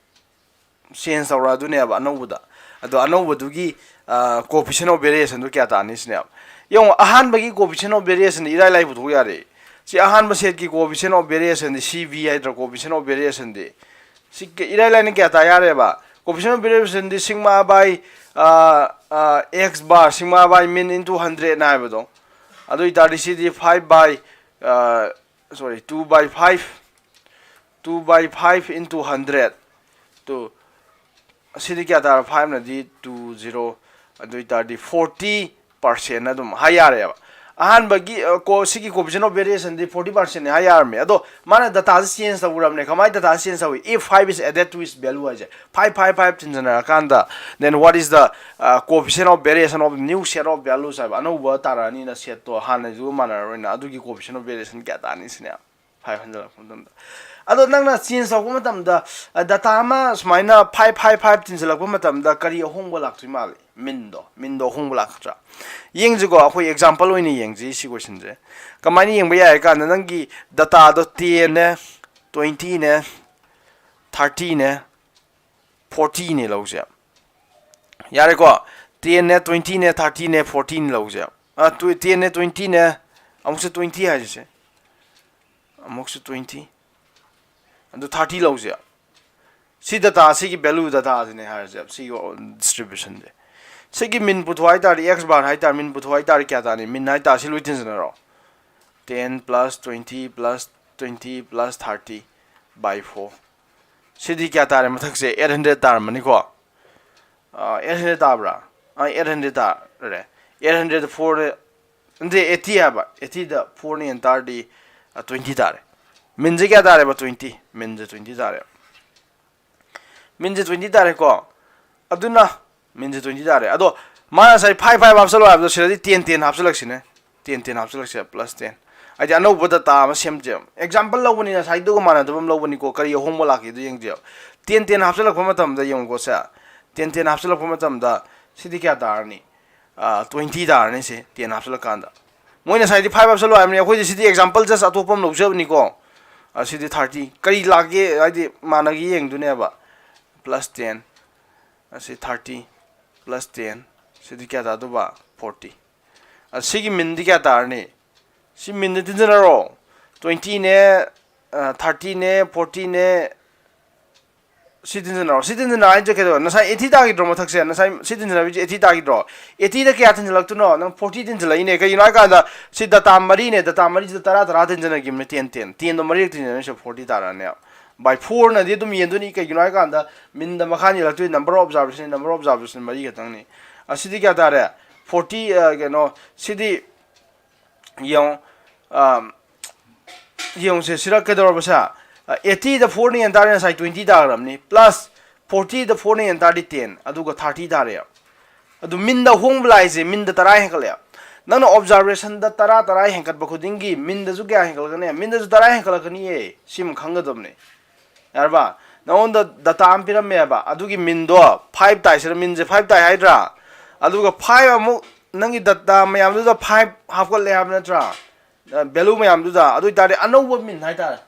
Change ꯇꯧꯔꯛꯑꯗꯣꯏꯅꯦꯕ ꯑꯅꯧꯕꯗ꯫ ꯑꯗꯣ ꯑꯅꯧꯕꯗꯨꯒꯤ, ꯑ, coefficient of variationꯗꯨ ꯀꯌꯥ ꯇꯥꯅꯤ ꯁꯤꯅꯦꯕ꯫ ꯌꯦꯡꯉꯣ, ꯑꯍꯥꯟꯕꯒꯤ coefficient of variationꯗꯤ ꯏꯔꯥꯏ ꯂꯥꯏ ꯄꯨꯊꯣꯛ ꯌꯥꯔꯦ꯫ ꯁꯤ ꯑꯍꯥꯟꯕ setꯀꯤ coefficient of variationꯗꯤ, C V ꯍꯥꯏꯗ꯭ꯔꯥ, coefficient of variationꯗꯤ꯫ ꯁꯤ ꯀ-, ꯏꯔꯥꯏ ꯂꯥꯏꯅ ꯀꯌꯥ ꯇꯥ ꯌꯥꯔꯦꯕ? Coefficient of variationꯗꯤ sigma by, ꯑ, ꯑ, X bar, sigma by mean into hundred ꯅ ꯍꯥꯏꯕꯗꯣ꯫ ꯑꯗꯨ ꯑꯣꯏꯇꯥꯔꯗꯤ ꯁꯤꯗꯤ five by, ꯑ, sorry, two by five, two by five into hundred꯫ Two, ꯑꯁꯤꯗꯤ ꯀꯌꯥ ꯇꯥꯔꯦ? Fiveꯅꯗꯤ two zero, ꯑꯗꯨ ꯑꯣꯏꯇꯥꯔꯗꯤ forty percent ꯑꯗꯨꯝ ꯍꯥꯏ ꯌꯥꯔꯦꯕ꯫ ꯑꯍꯥꯟꯕꯒꯤ, ꯑ, ꯀꯣ-, ꯁꯤꯒꯤ coefficient of variationꯗꯤ forty percentꯅꯤ ꯍꯥꯏ ꯌꯥꯔꯝꯃꯦ꯫ ꯑꯗꯣ ꯃꯥꯅ dataꯁꯦ change ꯇꯧꯔꯕꯅꯦ꯫ ꯀꯃꯥꯏꯅ dataꯁꯦ change ꯇꯧꯏ? If five is added to its value ꯍꯥꯏꯁꯦ꯫ Five five five ꯊꯤꯟꯖꯟꯅꯔꯀꯥꯟꯗ, then what is the, uh, coefficient of variation of new set of values ꯍꯥꯏꯕ꯫ ꯑꯅꯧꯕ ꯇꯥꯔꯛꯑꯅꯤꯅ setꯇꯣ, ꯍꯥꯟꯅꯩꯗꯨꯒ ꯃꯥꯟꯅꯔꯔꯣꯏꯅ꯫ ꯑꯗꯨꯒꯤ coefficient of variation ꯀꯌꯥ ꯇꯥꯅꯤ ꯁꯤꯅꯦ꯫ Five ꯍꯟꯖꯜꯂꯛꯄ ꯃꯇꯝꯗ꯫ ꯑꯗꯣ ꯅꯪꯅ change ꯇꯧꯔꯛꯄ ꯃꯇꯝꯗ, ꯑ, data ꯑꯃ ꯁꯨꯃꯥꯏꯅ five five five ꯊꯤꯟꯖꯜꯂꯛꯄ ꯃꯇꯝꯗ ꯀꯔꯤ ꯑꯍꯣꯡꯕ ꯂꯥꯛꯇꯣꯏ ꯃꯥꯜꯂꯤ? Meanꯗꯣ, meanꯗꯣ ꯑꯍꯣꯡꯕ ꯂꯥꯛꯀꯗ꯭ꯔꯥ? ꯌꯦꯡꯁꯤꯀꯣ, ꯑꯩꯈꯣꯏ example ꯑꯣꯏꯅ ꯌꯦꯡꯁꯤ ꯁꯤ questionꯁꯦ꯫ ꯀꯃꯥꯏꯅ ꯌꯦꯡꯕ ꯌꯥꯏ ꯍꯥꯏ ꯀꯥꯟꯗ, ꯅꯪꯒꯤ dataꯗꯣ tenꯅꯦ, twentyꯅꯦ, thirtyꯅꯦ, fortyꯅꯦ ꯂꯧꯁꯦ꯫ ꯌꯥꯔꯦꯀꯣ? Tenꯅꯦ, twentyꯅꯦ, thirtyꯅꯦ, fortyꯅꯦ ꯂꯧꯁꯦ꯫ ꯑ, tw-, tenꯅꯦ, twentyꯅꯦ, ꯑꯃꯨꯛꯁꯨ twenty ꯍꯥꯏꯁꯦ꯫ ꯑꯃꯨꯛꯁꯨ twenty꯫ ꯑꯗꯨ thirty ꯂꯧꯁꯦ꯫ ꯁꯤ data, ꯁꯤꯒꯤ value dataꯁꯤꯅꯦ ꯍꯥꯏꯔꯁꯦ, ꯁꯤꯒꯤ distributionꯁꯦ꯫ ꯁꯤꯒꯤ mean ꯄꯨꯊꯣꯛ ꯍꯥꯏ ꯇꯥꯔꯗꯤ, X bar ꯍꯥꯏ ꯇꯥꯔꯗꯤ, mean ꯄꯨꯊꯣꯛ ꯍꯥꯏ ꯇꯥꯔꯗꯤ ꯀꯌꯥ ꯇꯥꯅꯤ? Mean ꯍꯥꯏ ꯇꯥꯔꯗꯤ ꯁꯤ ꯂꯣꯏ ꯊꯤꯟꯖꯤꯟꯅꯔꯣ꯫ Ten plus twenty plus twenty plus thirty by four꯫ ꯁꯤꯗꯤ ꯀꯌꯥ ꯇꯥꯔꯦ? ꯃꯊꯛꯁꯦ eight hundred ꯇꯥꯔꯝꯃꯅꯤꯀꯣ꯫ ꯑ, eight hundred ꯇꯥꯕ꯭ꯔꯥ? ꯑ, eight hundred ꯇꯥꯔꯦ꯫ Eight hundred four, ꯅꯠꯇꯦ, eighty ꯍꯥꯏꯕ꯫ Eightyꯗ fourꯅ ꯍꯦꯟ ꯇꯥꯔꯗꯤ, ꯑ, twenty ꯇꯥꯔꯦ꯫ Meanꯁꯦ ꯀꯌꯥ ꯇꯥꯔꯦꯕ? Twenty꯫ Meanꯁꯦ twenty ꯇꯥꯔꯦ꯫ Meanꯁꯦ twenty ꯇꯥꯔꯦꯀꯣ꯫ ꯑꯗꯨꯅ meanꯁꯦ twenty ꯇꯥꯔꯦ꯫ ꯑꯗꯣ ꯃꯥꯅ ꯉꯁꯥꯏ five five ꯍꯥꯞꯆꯜꯂꯣ ꯍꯥꯏꯕꯗꯣ, ꯁꯤꯗꯗꯤ ten ten ꯍꯥꯞꯆꯜꯂꯛꯁꯤꯅꯦ꯫ ꯇꯦꯟ ꯇꯦꯟ ꯍꯥꯞꯆꯤꯜꯂꯛꯁꯦ, ꯄ꯭ꯂꯁ ꯇꯦꯟ꯫ ꯍꯥꯏꯗꯤ ꯑꯅꯧꯕ ꯗꯇꯥ ꯑꯃ ꯁꯦꯝꯁꯦꯕ꯫ ꯑꯦꯛꯖꯥꯝꯄꯜ ꯂꯧꯕꯅꯤꯅ ꯉꯁꯥꯏꯗꯨꯒ ꯃꯥꯟꯅꯗꯕ ꯑꯃ ꯂꯧꯕꯅꯤꯀꯣ, ꯀꯔꯤ ꯑꯍꯣꯡꯕ ꯂꯥꯛꯀꯦꯗꯣ ꯌꯦꯡꯁꯦꯕ꯫ ꯇꯦꯟ ꯇꯦꯟ ꯍꯥꯞꯆꯤꯜꯂꯛꯄ ꯃꯇꯝꯗ ꯌꯦꯡꯉꯨꯀꯣ ꯁꯦ, ꯇꯦꯟ ꯇꯦꯟ ꯍꯥꯞꯆꯤꯜꯂꯛꯄ ꯃꯇꯝꯗ ꯁꯤꯗꯤ ꯀꯌꯥ ꯇꯥꯔꯅꯤ? ꯇ꯭ꯋꯦꯟꯇꯤ ꯇꯥꯔꯅꯤ ꯁꯤ, ꯇꯦꯟ ꯍꯥꯞꯆꯤꯜꯂꯛꯀꯥꯟꯗ꯫ ꯃꯣꯏ ꯉꯁꯥꯏꯗꯤ ꯐꯥꯏꯚ ꯍꯥꯞꯆꯤꯜꯂꯣ ꯍꯥꯏꯕꯅꯤ, ꯑꯩꯈꯣꯏꯗꯤ ꯁꯤꯗꯤ ꯑꯦꯛꯖꯥꯝꯄꯜ ꯖꯁ ꯑꯇꯣꯞꯄ ꯑꯃ ꯂꯧꯖꯕꯅꯤꯀꯣ꯫ ꯑꯁꯤꯗꯤ ꯊꯥꯔꯇꯤ꯫ ꯀꯔꯤ ꯂꯥꯛꯒꯦ ꯍꯥꯏꯗꯤ ꯃꯥꯟꯅꯒꯦ ꯌꯦꯡꯗꯣꯏꯅꯦꯕ꯫ ꯄ꯭ꯂꯁ ꯇꯦꯟ, ꯑꯁꯤ ꯊꯥꯔꯇꯤ ꯄ꯭ꯂꯁ ꯇꯦꯟ, ꯁꯤꯗꯤ ꯀꯌꯥ ꯇꯥꯗꯧꯕ? ꯐꯣꯔꯇꯤ꯫ ꯑꯁꯤꯒꯤ ꯃꯤꯟꯗꯤ ꯀꯌꯥ ꯇꯥꯔꯅꯤ? ꯁꯤ ꯃꯤꯟꯗ ꯇꯤꯟꯖꯟꯅꯔꯣ꯫ ꯇ꯭ꯋꯦꯟꯇꯤꯅꯦ, ꯊꯥꯔꯇꯤꯅꯦ, ꯐꯣꯔꯇꯤꯅꯦ, ꯁꯤ ꯇꯤꯟꯖꯟꯅꯔꯣ꯫ ꯁꯤ ꯇꯤꯟꯖꯟꯅꯔꯣ ꯍꯥꯏꯁꯦ ꯀꯩꯗꯧꯕ? ꯉꯁꯥꯏ ꯑꯩꯠꯇꯤ ꯇꯥꯈꯤꯗ꯭ꯔꯣ ꯃꯊꯛꯁꯦ? ꯉꯁꯥꯏ ꯁꯤ ꯇꯤꯟꯖꯟꯅꯕꯤꯁꯦ ꯑꯩꯠꯇꯤ ꯇꯥꯈꯤꯗ꯭ꯔꯣ? ꯑꯩꯠꯇꯤꯗ ꯀꯌꯥ ꯇꯤꯟꯖꯜꯂꯛꯇꯣꯏꯅꯣ? ꯅꯪ ꯐꯣꯔꯇꯤ ꯇꯤꯟꯖꯜꯂꯛꯏꯅꯦ꯫ ꯀꯩꯒꯤꯅꯣ ꯍꯥꯏ ꯀꯥꯟꯗ ꯁꯤ ꯗꯇꯥ ꯃꯔꯤꯅꯦ, ꯗꯇꯥ ꯃꯔꯤꯁꯤꯗ ꯇꯔꯥ ꯇꯔꯥ ꯇꯤꯟꯖꯟꯅꯈꯤꯕꯅꯦ, ꯇꯦꯟ ꯇꯦꯟ꯫ ꯇꯦꯟꯗꯣ ꯃꯔꯤꯔꯛ ꯇꯤꯟꯖꯟꯅꯔꯤꯁꯦ ꯐꯣꯔꯇꯤ ꯇꯥꯔꯛꯑꯅꯦꯕ꯫ ꯕꯥꯏ ꯐꯣꯔꯅꯗꯤ ꯑꯗꯨꯝ ꯌꯦꯟꯗꯣꯏꯅꯤ꯫ ꯀꯩꯒꯤꯅꯣ ꯍꯥꯏ ꯀꯥꯟꯗ ꯃꯤꯟꯗ ꯃꯈꯥ ꯌꯦꯜꯂꯛꯇꯣꯏ number of observation, number of observation ꯃꯔꯤ ꯈꯛꯇꯪꯅꯤ꯫ ꯑꯁꯤꯗꯤ ꯀꯌꯥ ꯇꯥꯔꯦ? ꯐꯣꯔꯇꯤ, ꯀꯩꯅꯣ, ꯁꯤꯗꯤ ꯌꯦꯡꯉꯣ, ꯑꯥ, ꯌꯦꯡꯉꯨꯁꯦ, ꯁꯤꯗ ꯀꯩꯗꯧꯔꯕꯁꯦ? ꯑꯩꯠꯇꯤꯗ ꯐꯣꯔꯅ ꯌꯦꯟ ꯇꯥꯔꯗꯤ ꯉꯁꯥꯏ ꯇ꯭ꯋꯦꯟꯇꯤ ꯇꯥꯈ꯭ꯔꯕꯅꯤ, ꯄ꯭ꯂꯁ ꯐꯣꯔꯇꯤꯗ ꯐꯣꯔꯅ ꯌꯦꯟ ꯇꯥꯔꯗꯤ ꯇꯦꯟ, ꯑꯗꯨꯒ ꯊꯥꯔꯇꯤ ꯇꯥꯔꯦꯕ꯫ ꯑꯗꯨ ꯃꯤꯟꯗ ꯑꯍꯣꯡꯕ ꯂꯥꯛꯏꯁꯦ, ꯃꯤꯟꯗ ꯇꯔꯥ ꯍꯦꯟꯒꯠꯂꯛꯑꯦ꯫ ꯅꯪꯅ ꯑꯣꯕꯖꯥꯔꯕꯦꯁꯟꯗ ꯇꯔꯥ, ꯇꯔꯥ ꯍꯦꯟꯒꯠꯄ ꯈꯨꯗꯤꯡꯒꯤ ꯃꯤꯟꯗꯁꯨ ꯀꯌꯥ ꯍꯦꯟꯒꯠꯂꯛꯀꯅꯤ? ꯃꯤꯟꯗꯁꯨ ꯇꯔꯥ ꯍꯦꯟꯒꯠꯂꯛꯀꯅꯤꯌꯦ꯫ ꯁꯤꯃ ꯈꯪꯒꯗꯕꯅꯦ꯫ ꯌꯥꯔꯕ? ꯅꯉꯣꯟꯗ ꯗꯇꯥ ꯑꯃ ꯄꯤꯔꯝꯃꯦꯕ, ꯑꯗꯨꯒꯤ ꯃꯤꯟꯗꯣ ꯐꯥꯏꯚ ꯇꯥꯏꯁꯤꯔ, ꯃꯤꯟꯁꯦ ꯐꯥꯏꯚ ꯇꯥꯏ ꯍꯥꯏꯗ꯭ꯔꯥ? ꯑꯗꯨꯒ ꯐꯥꯏꯚ ꯑꯃꯨꯛ ꯅꯪꯒꯤ ꯗꯇꯥ ꯃꯌꯥꯝꯗꯨꯗ ꯐꯥꯏꯚ ꯍꯥꯞꯀꯠꯂꯦ ꯍꯥꯏꯕ ꯅꯠꯇ꯭ꯔꯥ? ꯚꯦꯂꯨ ꯃꯌꯥꯝꯗꯨꯗ꯫ ꯑꯗꯨ ꯑꯣꯏꯇꯥꯔꯗꯤ ꯑꯅꯧꯕ ꯃꯤꯟ ꯍꯥꯏꯇꯥꯔꯦ꯫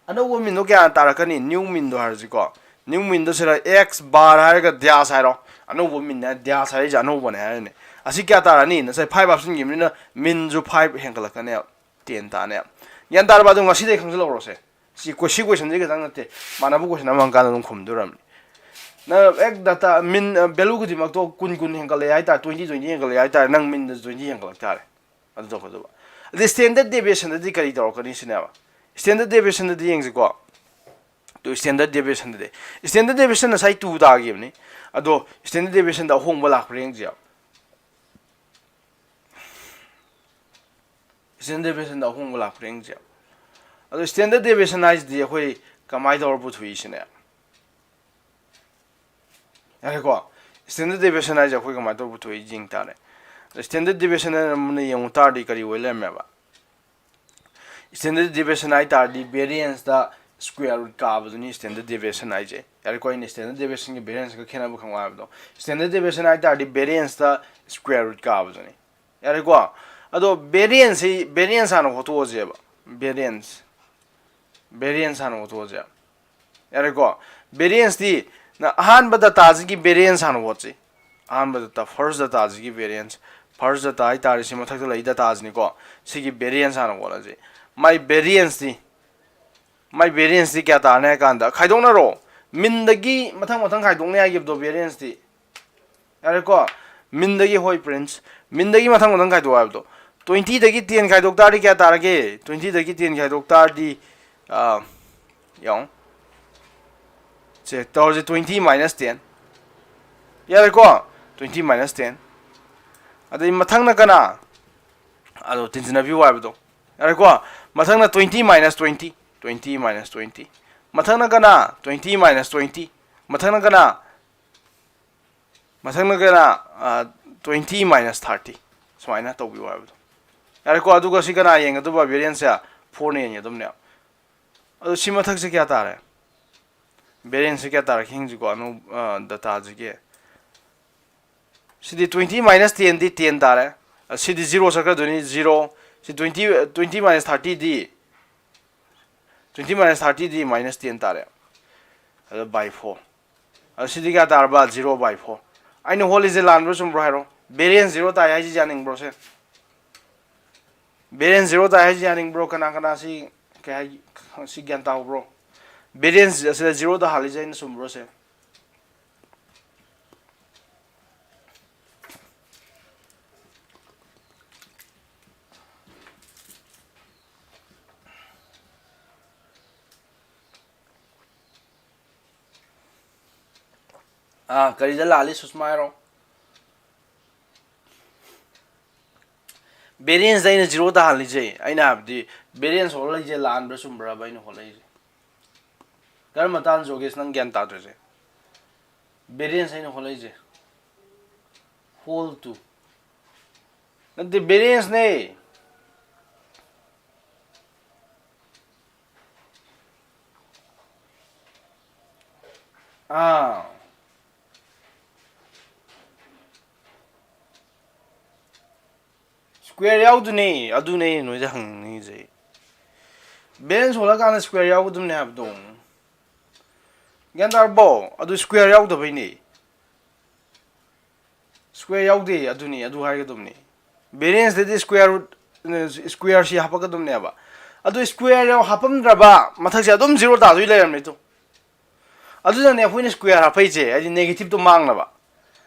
ꯑꯅꯧꯕ ꯃꯤꯟꯗꯣ ꯀꯌꯥ ꯇꯥꯔꯛꯀꯅꯤ? ꯅ꯭ꯌꯨ ꯃꯤꯟꯗꯣ ꯍꯥꯏꯔꯁꯤꯀꯣ꯫ ꯅ꯭ꯌꯨ ꯃꯤꯟꯗꯣ ꯁꯤꯗ ꯑꯦꯛꯁ ꯕꯥꯔ ꯍꯥꯏꯔꯒ ꯗ꯭ꯌꯥꯁ ꯍꯥꯏꯔꯣ꯫ ꯑꯅꯧꯕ ꯃꯤꯟ ꯍꯥꯏ, ꯗ꯭ꯌꯥꯁ ꯍꯥꯏꯔꯤꯁꯦ ꯑꯅꯧꯕꯅꯦ ꯍꯥꯏꯔꯅꯤ꯫ ꯑꯁꯤ ꯀꯌꯥ ꯇꯥꯔꯅꯤ? ꯉꯁꯥꯏ ꯐꯥꯏꯚ ꯍꯥꯞꯆꯤꯟꯈꯤꯕꯅꯤꯅ ꯃꯤꯟꯁꯨ ꯐꯥꯏꯚ ꯍꯦꯟꯒꯠꯂꯛꯀꯅꯦꯕ, ꯇꯦꯟ ꯇꯥꯅꯦꯕ꯫ ꯒ꯭ꯌꯥꯟ ꯇꯥꯔꯕ? ꯑꯗꯨ ꯉꯁꯤꯗꯩ ꯈꯪꯖꯤꯜꯍꯧꯔꯣꯁꯦ꯫ ꯁꯤ ꯀꯣꯏ-, ꯁꯤ ꯀꯣꯏꯁꯟꯁꯤ ꯈꯛꯇꯪ ꯅꯠꯇꯦ, ꯃꯥꯟꯅꯕ ꯀꯣꯏꯁꯟ ꯑꯃ ꯍꯪꯀꯥꯟꯗ ꯑꯗꯨꯝ ꯈꯨꯝꯗꯣꯔꯝꯅꯤ꯫ ꯅꯪ ꯑꯦꯛ ꯗꯇꯥ ꯃꯤꯟ, ꯚꯦꯂꯨ ꯈꯨꯗꯤꯡꯃꯛꯇꯣ ꯀꯨꯟ ꯀꯨꯟ ꯍꯦꯟꯒꯠꯂꯛꯑꯦ ꯍꯥꯏꯇꯥꯔꯦ, ꯇ꯭ꯋꯦꯟꯇꯤ ꯇ꯭ꯋꯦꯟꯇꯤ ꯍꯦꯟꯒꯠꯂꯛꯑꯦ ꯍꯥꯏꯇꯥꯔꯦ, ꯅꯪ ꯃꯤꯟꯗꯁꯨ ꯇ꯭ꯋꯦꯟꯇꯤ ꯍꯦꯟꯒꯠꯂꯛ ꯇꯥꯔꯦ꯫ ꯑꯗꯨ ꯇꯧꯒꯗꯕ꯫ ꯑꯗꯩ ꯁ꯭ꯇꯦꯟꯗꯔꯠ ꯗꯦꯕꯤꯌꯦꯁꯟꯗꯗꯤ ꯀꯔꯤ ꯇꯧꯔꯛꯀꯅꯤ ꯁꯤꯅꯦꯕ꯫ ꯁ꯭ꯇꯦꯟꯗꯔꯠ ꯗꯦꯕꯤꯌꯦꯁꯟꯗꯗꯤ ꯌꯦꯡꯁꯤꯀꯣ꯫ ꯇꯨ ꯁ꯭ꯇꯦꯟꯗꯔꯠ ꯗꯦꯕꯤꯌꯦꯁꯟꯗꯗꯤ, ꯁ꯭ꯇꯦꯟꯗꯔꯠ ꯗꯦꯕꯤꯌꯦꯁꯟ ꯉꯁꯥꯏ ꯇꯨ ꯇꯥꯈꯤꯕꯅꯤ꯫ ꯑꯗꯣ ꯁ꯭ꯇꯦꯟꯗꯔꯠ ꯗꯦꯕꯤꯌꯦꯁꯟꯗ ꯑꯍꯣꯡꯕ ꯂꯥꯛꯄ꯭ꯔꯥ ꯌꯦꯡꯁꯦꯕ꯫ ꯁ꯭ꯇꯦꯟꯗꯔꯠ ꯗꯦꯕꯤꯌꯦꯁꯟꯗ ꯑꯍꯣꯡꯕ ꯂꯥꯛꯄ꯭ꯔꯥ ꯌꯦꯡꯁꯦꯕ꯫ ꯑꯗꯣ ꯁ꯭ꯇꯦꯟꯗꯔꯠ ꯗꯦꯕꯤꯌꯦꯁꯟ ꯍꯥꯏꯁꯤꯗꯤ ꯑꯩꯈꯣꯏ ꯀꯃꯥꯏꯅ ꯇꯧꯔ ꯄꯨꯊꯣꯛꯏꯁꯤꯅꯦ? ꯌꯥꯔꯦꯀꯣ? ꯁ꯭ꯇꯦꯟꯗꯔꯠ ꯗꯦꯕꯤꯌꯦꯁꯟ ꯍꯥꯏꯁꯦ ꯑꯩꯈꯣꯏ ꯀꯃꯥꯏꯅ ꯇꯧꯔ ꯄꯨꯊꯣꯛꯏ ꯌꯦꯡ ꯇꯥꯔꯦ꯫ Standard deviation ꯑꯃꯅ ꯌꯦꯡꯉꯨ ꯇꯥꯔꯗꯤ ꯀꯔꯤ ꯑꯣꯏ ꯂꯩꯔꯝꯃꯦꯕ? Standard deviation ꯍꯥꯏ ꯇꯥꯔꯗꯤ variance ꯇ square root ꯀꯥꯕꯗꯨꯅꯤ standard deviation ꯍꯥꯏꯁꯦ꯫ ꯌꯥꯔꯦꯀꯣ, ꯑꯩꯅ standard deviation ꯒ variance ꯒ ꯈꯦꯠꯅꯕ ꯈꯪꯉꯣ ꯍꯥꯏꯕꯗꯣ꯫ Standard deviation ꯍꯥꯏ ꯇꯥꯔꯗꯤ variance ꯇ square root ꯀꯥꯕꯗꯨꯅꯤ꯫ ꯌꯥꯔꯦꯀꯣ? ꯑꯗꯣ variance ꯁꯤ, variance ꯍꯥꯟꯅ ꯍꯣꯠꯇꯣꯛꯑꯁꯦꯕ꯫ Variance, variance ꯍꯥꯟꯅ ꯍꯣꯠꯇꯣꯛꯑꯁꯦ꯫ ꯌꯥꯔꯦꯀꯣ? Variance ꯇꯤ ꯅ-, ꯑꯍꯥꯟꯕ data ꯁꯤꯒꯤ variance ꯍꯥꯟꯅ ꯍꯣꯠꯁꯤ꯫ ꯑꯍꯥꯟꯕ data, first data ꯁꯤꯒꯤ variance, first data ꯍꯥꯏ ꯇꯥꯔꯦ, ꯁꯤ ꯃꯊꯛꯇ ꯂꯩ data ꯁꯤꯅꯤꯀꯣ꯫ ꯁꯤꯒꯤ variance ꯍꯥꯟꯅ ꯍꯣꯠꯂꯁꯤ꯫ ꯃꯥꯏ variance ꯇꯤ, ꯃꯥꯏ variance ꯇꯤ ꯀꯌꯥ ꯇꯥꯔꯅꯤ ꯍꯥꯏ ꯀꯥꯟꯗ, ꯈꯥꯏꯗꯣꯛꯅꯔꯣ꯫ Mean ꯗꯒꯤ ꯃꯊꯪ ꯃꯊꯪ ꯈꯥꯏꯗꯣꯛꯅꯤ ꯍꯥꯏꯈꯤꯕꯗꯣ variance ꯇꯤ꯫ ꯌꯥꯔꯦꯀꯣ? Mean ꯗꯒꯤ, ꯍꯣꯏ, Prince, mean ꯗꯒꯤ ꯃꯊꯪ ꯃꯊꯪ ꯈꯥꯏꯗꯣꯛꯑꯣ ꯍꯥꯏꯕꯗꯣ꯫ Twenty ꯗꯒꯤ ten ꯈꯥꯏꯗꯣꯛ ꯇꯥꯔꯗꯤ ꯀꯌꯥ ꯇꯥꯔꯒꯦ? Twenty ꯗꯒꯤ ten ꯈꯥꯏꯗꯣꯛ ꯇꯥꯔꯗꯤ, ꯑ, ꯌꯦꯡꯉꯣ꯫ ꯁꯦ, ꯇꯧꯔꯁꯦ, twenty minus ten꯫ ꯌꯥꯔꯦꯀꯣ? Twenty minus ten꯫ ꯑꯗꯩ ꯃꯊꯪꯅ ꯀꯅꯥ? ꯑꯗꯣ ꯇꯤꯟꯁꯤꯟꯅꯕꯤꯌꯨ ꯍꯥꯏꯕꯗꯣ꯫ ꯌꯥꯔꯦꯀꯣ? ꯃꯊꯪꯅ twenty minus twenty꯫ Twenty minus twenty꯫ ꯃꯊꯪꯅ ꯀꯅꯥ? Twenty minus twenty꯫ ꯃꯊꯪꯅ ꯀꯅꯥ? ꯃꯊꯪꯅ ꯀꯅꯥ? ꯑ, twenty minus thirty꯫ ꯁꯨꯃꯥꯏꯅ ꯇꯧꯕꯤꯌꯨ ꯍꯥꯏꯕꯗꯣ꯫ ꯌꯥꯔꯦꯀꯣ? ꯑꯗꯨꯒ ꯁꯤ ꯀꯅꯥ ꯌꯦꯡꯒꯗꯕ? Variance ꯁꯦ four ꯅ ꯌꯦꯡꯒꯗꯕꯅꯦ꯫ ꯑꯗꯣ ꯁꯤ ꯃꯊꯛꯁꯦ ꯀꯌꯥ ꯇꯥꯔꯦ? Variance ꯁꯦ ꯀꯌꯥ ꯇꯥꯔꯦ? ꯌꯦꯡꯁꯤꯀꯣ, ꯑꯅꯧ-, ꯑ, data ꯁꯤꯒꯤ꯫ ꯁꯤꯗꯤ twenty minus ten ꯗꯤ ten ꯇꯥꯔꯦ꯫ ꯑ, ꯁꯤꯗꯤ zero ꯆꯠꯈ꯭ꯔꯗꯣꯏꯅꯤ, zero꯫ ꯁꯤ twenty, twenty minus thirty ꯗꯤ, twenty minus thirty ꯗꯤ minus ten ꯇꯥꯔꯦ꯫ ꯑꯗꯣ by four꯫ ꯑꯗꯣ ꯁꯤꯗꯤ ꯀꯌꯥ ꯇꯥꯔꯕ? Zero by four꯫ ꯑꯩꯅ ꯍꯣꯠꯂꯤꯁꯦ ꯂꯥꯟꯕ꯭ꯔꯣ ꯆꯨꯝꯕ꯭ꯔꯣ ꯍꯥꯏꯔꯣ? Variance zero ꯇꯥꯏ ꯍꯥꯏꯁꯤ ꯌꯥꯅꯤꯡꯕ꯭ꯔꯣ ꯁꯦ? Variance zero ꯇꯥꯏ ꯍꯥꯏꯁꯤ ꯌꯥꯅꯤꯡꯕ꯭ꯔꯣ? ꯀꯅꯥ ꯀꯅꯥ ꯁꯤ, ꯀꯩ ꯍꯥꯏ, ꯁꯤ ꯒ꯭ꯌꯥꯟ ꯇꯥꯍꯧꯕ꯭ꯔꯣ? Variance ꯑꯁꯤꯗ zero ꯇꯥꯍꯜꯂꯤꯁꯦ ꯑꯩꯅ ꯆꯨꯝꯕ꯭ꯔꯣ ꯁꯦ? ꯑꯥ, ꯀꯔꯤꯗ ꯂꯥꯜꯂꯤ, ꯁꯨꯁꯃꯥ ꯍꯥꯏꯔꯣ? Variance ꯇ ꯑꯩꯅ zero ꯇꯥꯍꯜꯂꯤꯁꯦ, ꯑꯩꯅ ꯍꯥꯏꯕꯗꯤ variance ꯍꯣꯠꯂꯛꯏꯁꯦ ꯂꯥꯟꯕ꯭ꯔꯥ ꯆꯨꯝꯕ꯭ꯔꯥꯕ ꯑꯩꯅ ꯍꯣꯠꯂꯛꯏꯁꯦ? ꯀꯔꯝꯕ ꯃꯇꯥꯡꯗ, ꯖꯣꯒꯦꯁ, ꯅꯪ ꯒ꯭ꯌꯥꯟ ꯇꯥꯗ꯭ꯔꯤꯁꯦ? Variance ꯑꯩꯅ ꯍꯣꯠꯂꯛꯏꯁꯦ꯫ Whole two꯫ ꯅꯠꯇꯦ, varianceꯅꯦ꯫ ꯑꯥ꯫ Square ꯌꯥꯎꯗꯨꯅꯦ, ꯑꯗꯨꯅꯦ ꯑꯩꯅ ꯅꯣꯏꯗ ꯍꯪꯅꯤꯡꯉꯤꯁꯦ꯫ Variance ꯍꯣꯜꯂꯀꯥꯟꯗ square ꯌꯥꯎꯒꯗꯕꯅꯦ ꯍꯥꯏꯕꯗꯣ꯫ ꯒ꯭ꯌꯥꯟ ꯇꯥꯔꯕꯣ? ꯑꯗꯨ square ꯌꯥꯎꯗꯕꯩꯅꯦ꯫ Square ꯌꯥꯎꯗꯦ, ꯑꯗꯨꯅꯤ, ꯑꯗꯨ ꯍꯥꯏꯒꯗꯕꯅꯤ꯫ Varianceꯇꯗꯤ square root, squareꯁꯤ ꯍꯥꯞꯄꯛꯀꯗꯕꯅꯦꯕ꯫ ꯑꯗꯨ square ꯌꯥꯎ ꯍꯥꯞꯄꯝꯗ꯭ꯔꯕ ꯃꯊꯛꯁꯦ ꯑꯗꯨꯝ zero ꯇꯥꯗꯣꯏ ꯂꯩꯔꯝꯃꯦ ꯇꯨ꯫ ꯑꯗꯨꯅꯅꯦ ꯑꯩꯈꯣꯏꯅ square ꯍꯥꯞꯄꯛꯏꯁꯦ, ꯍꯥꯏꯗꯤ negativeꯇꯣ ꯃꯥꯡꯅꯕ꯫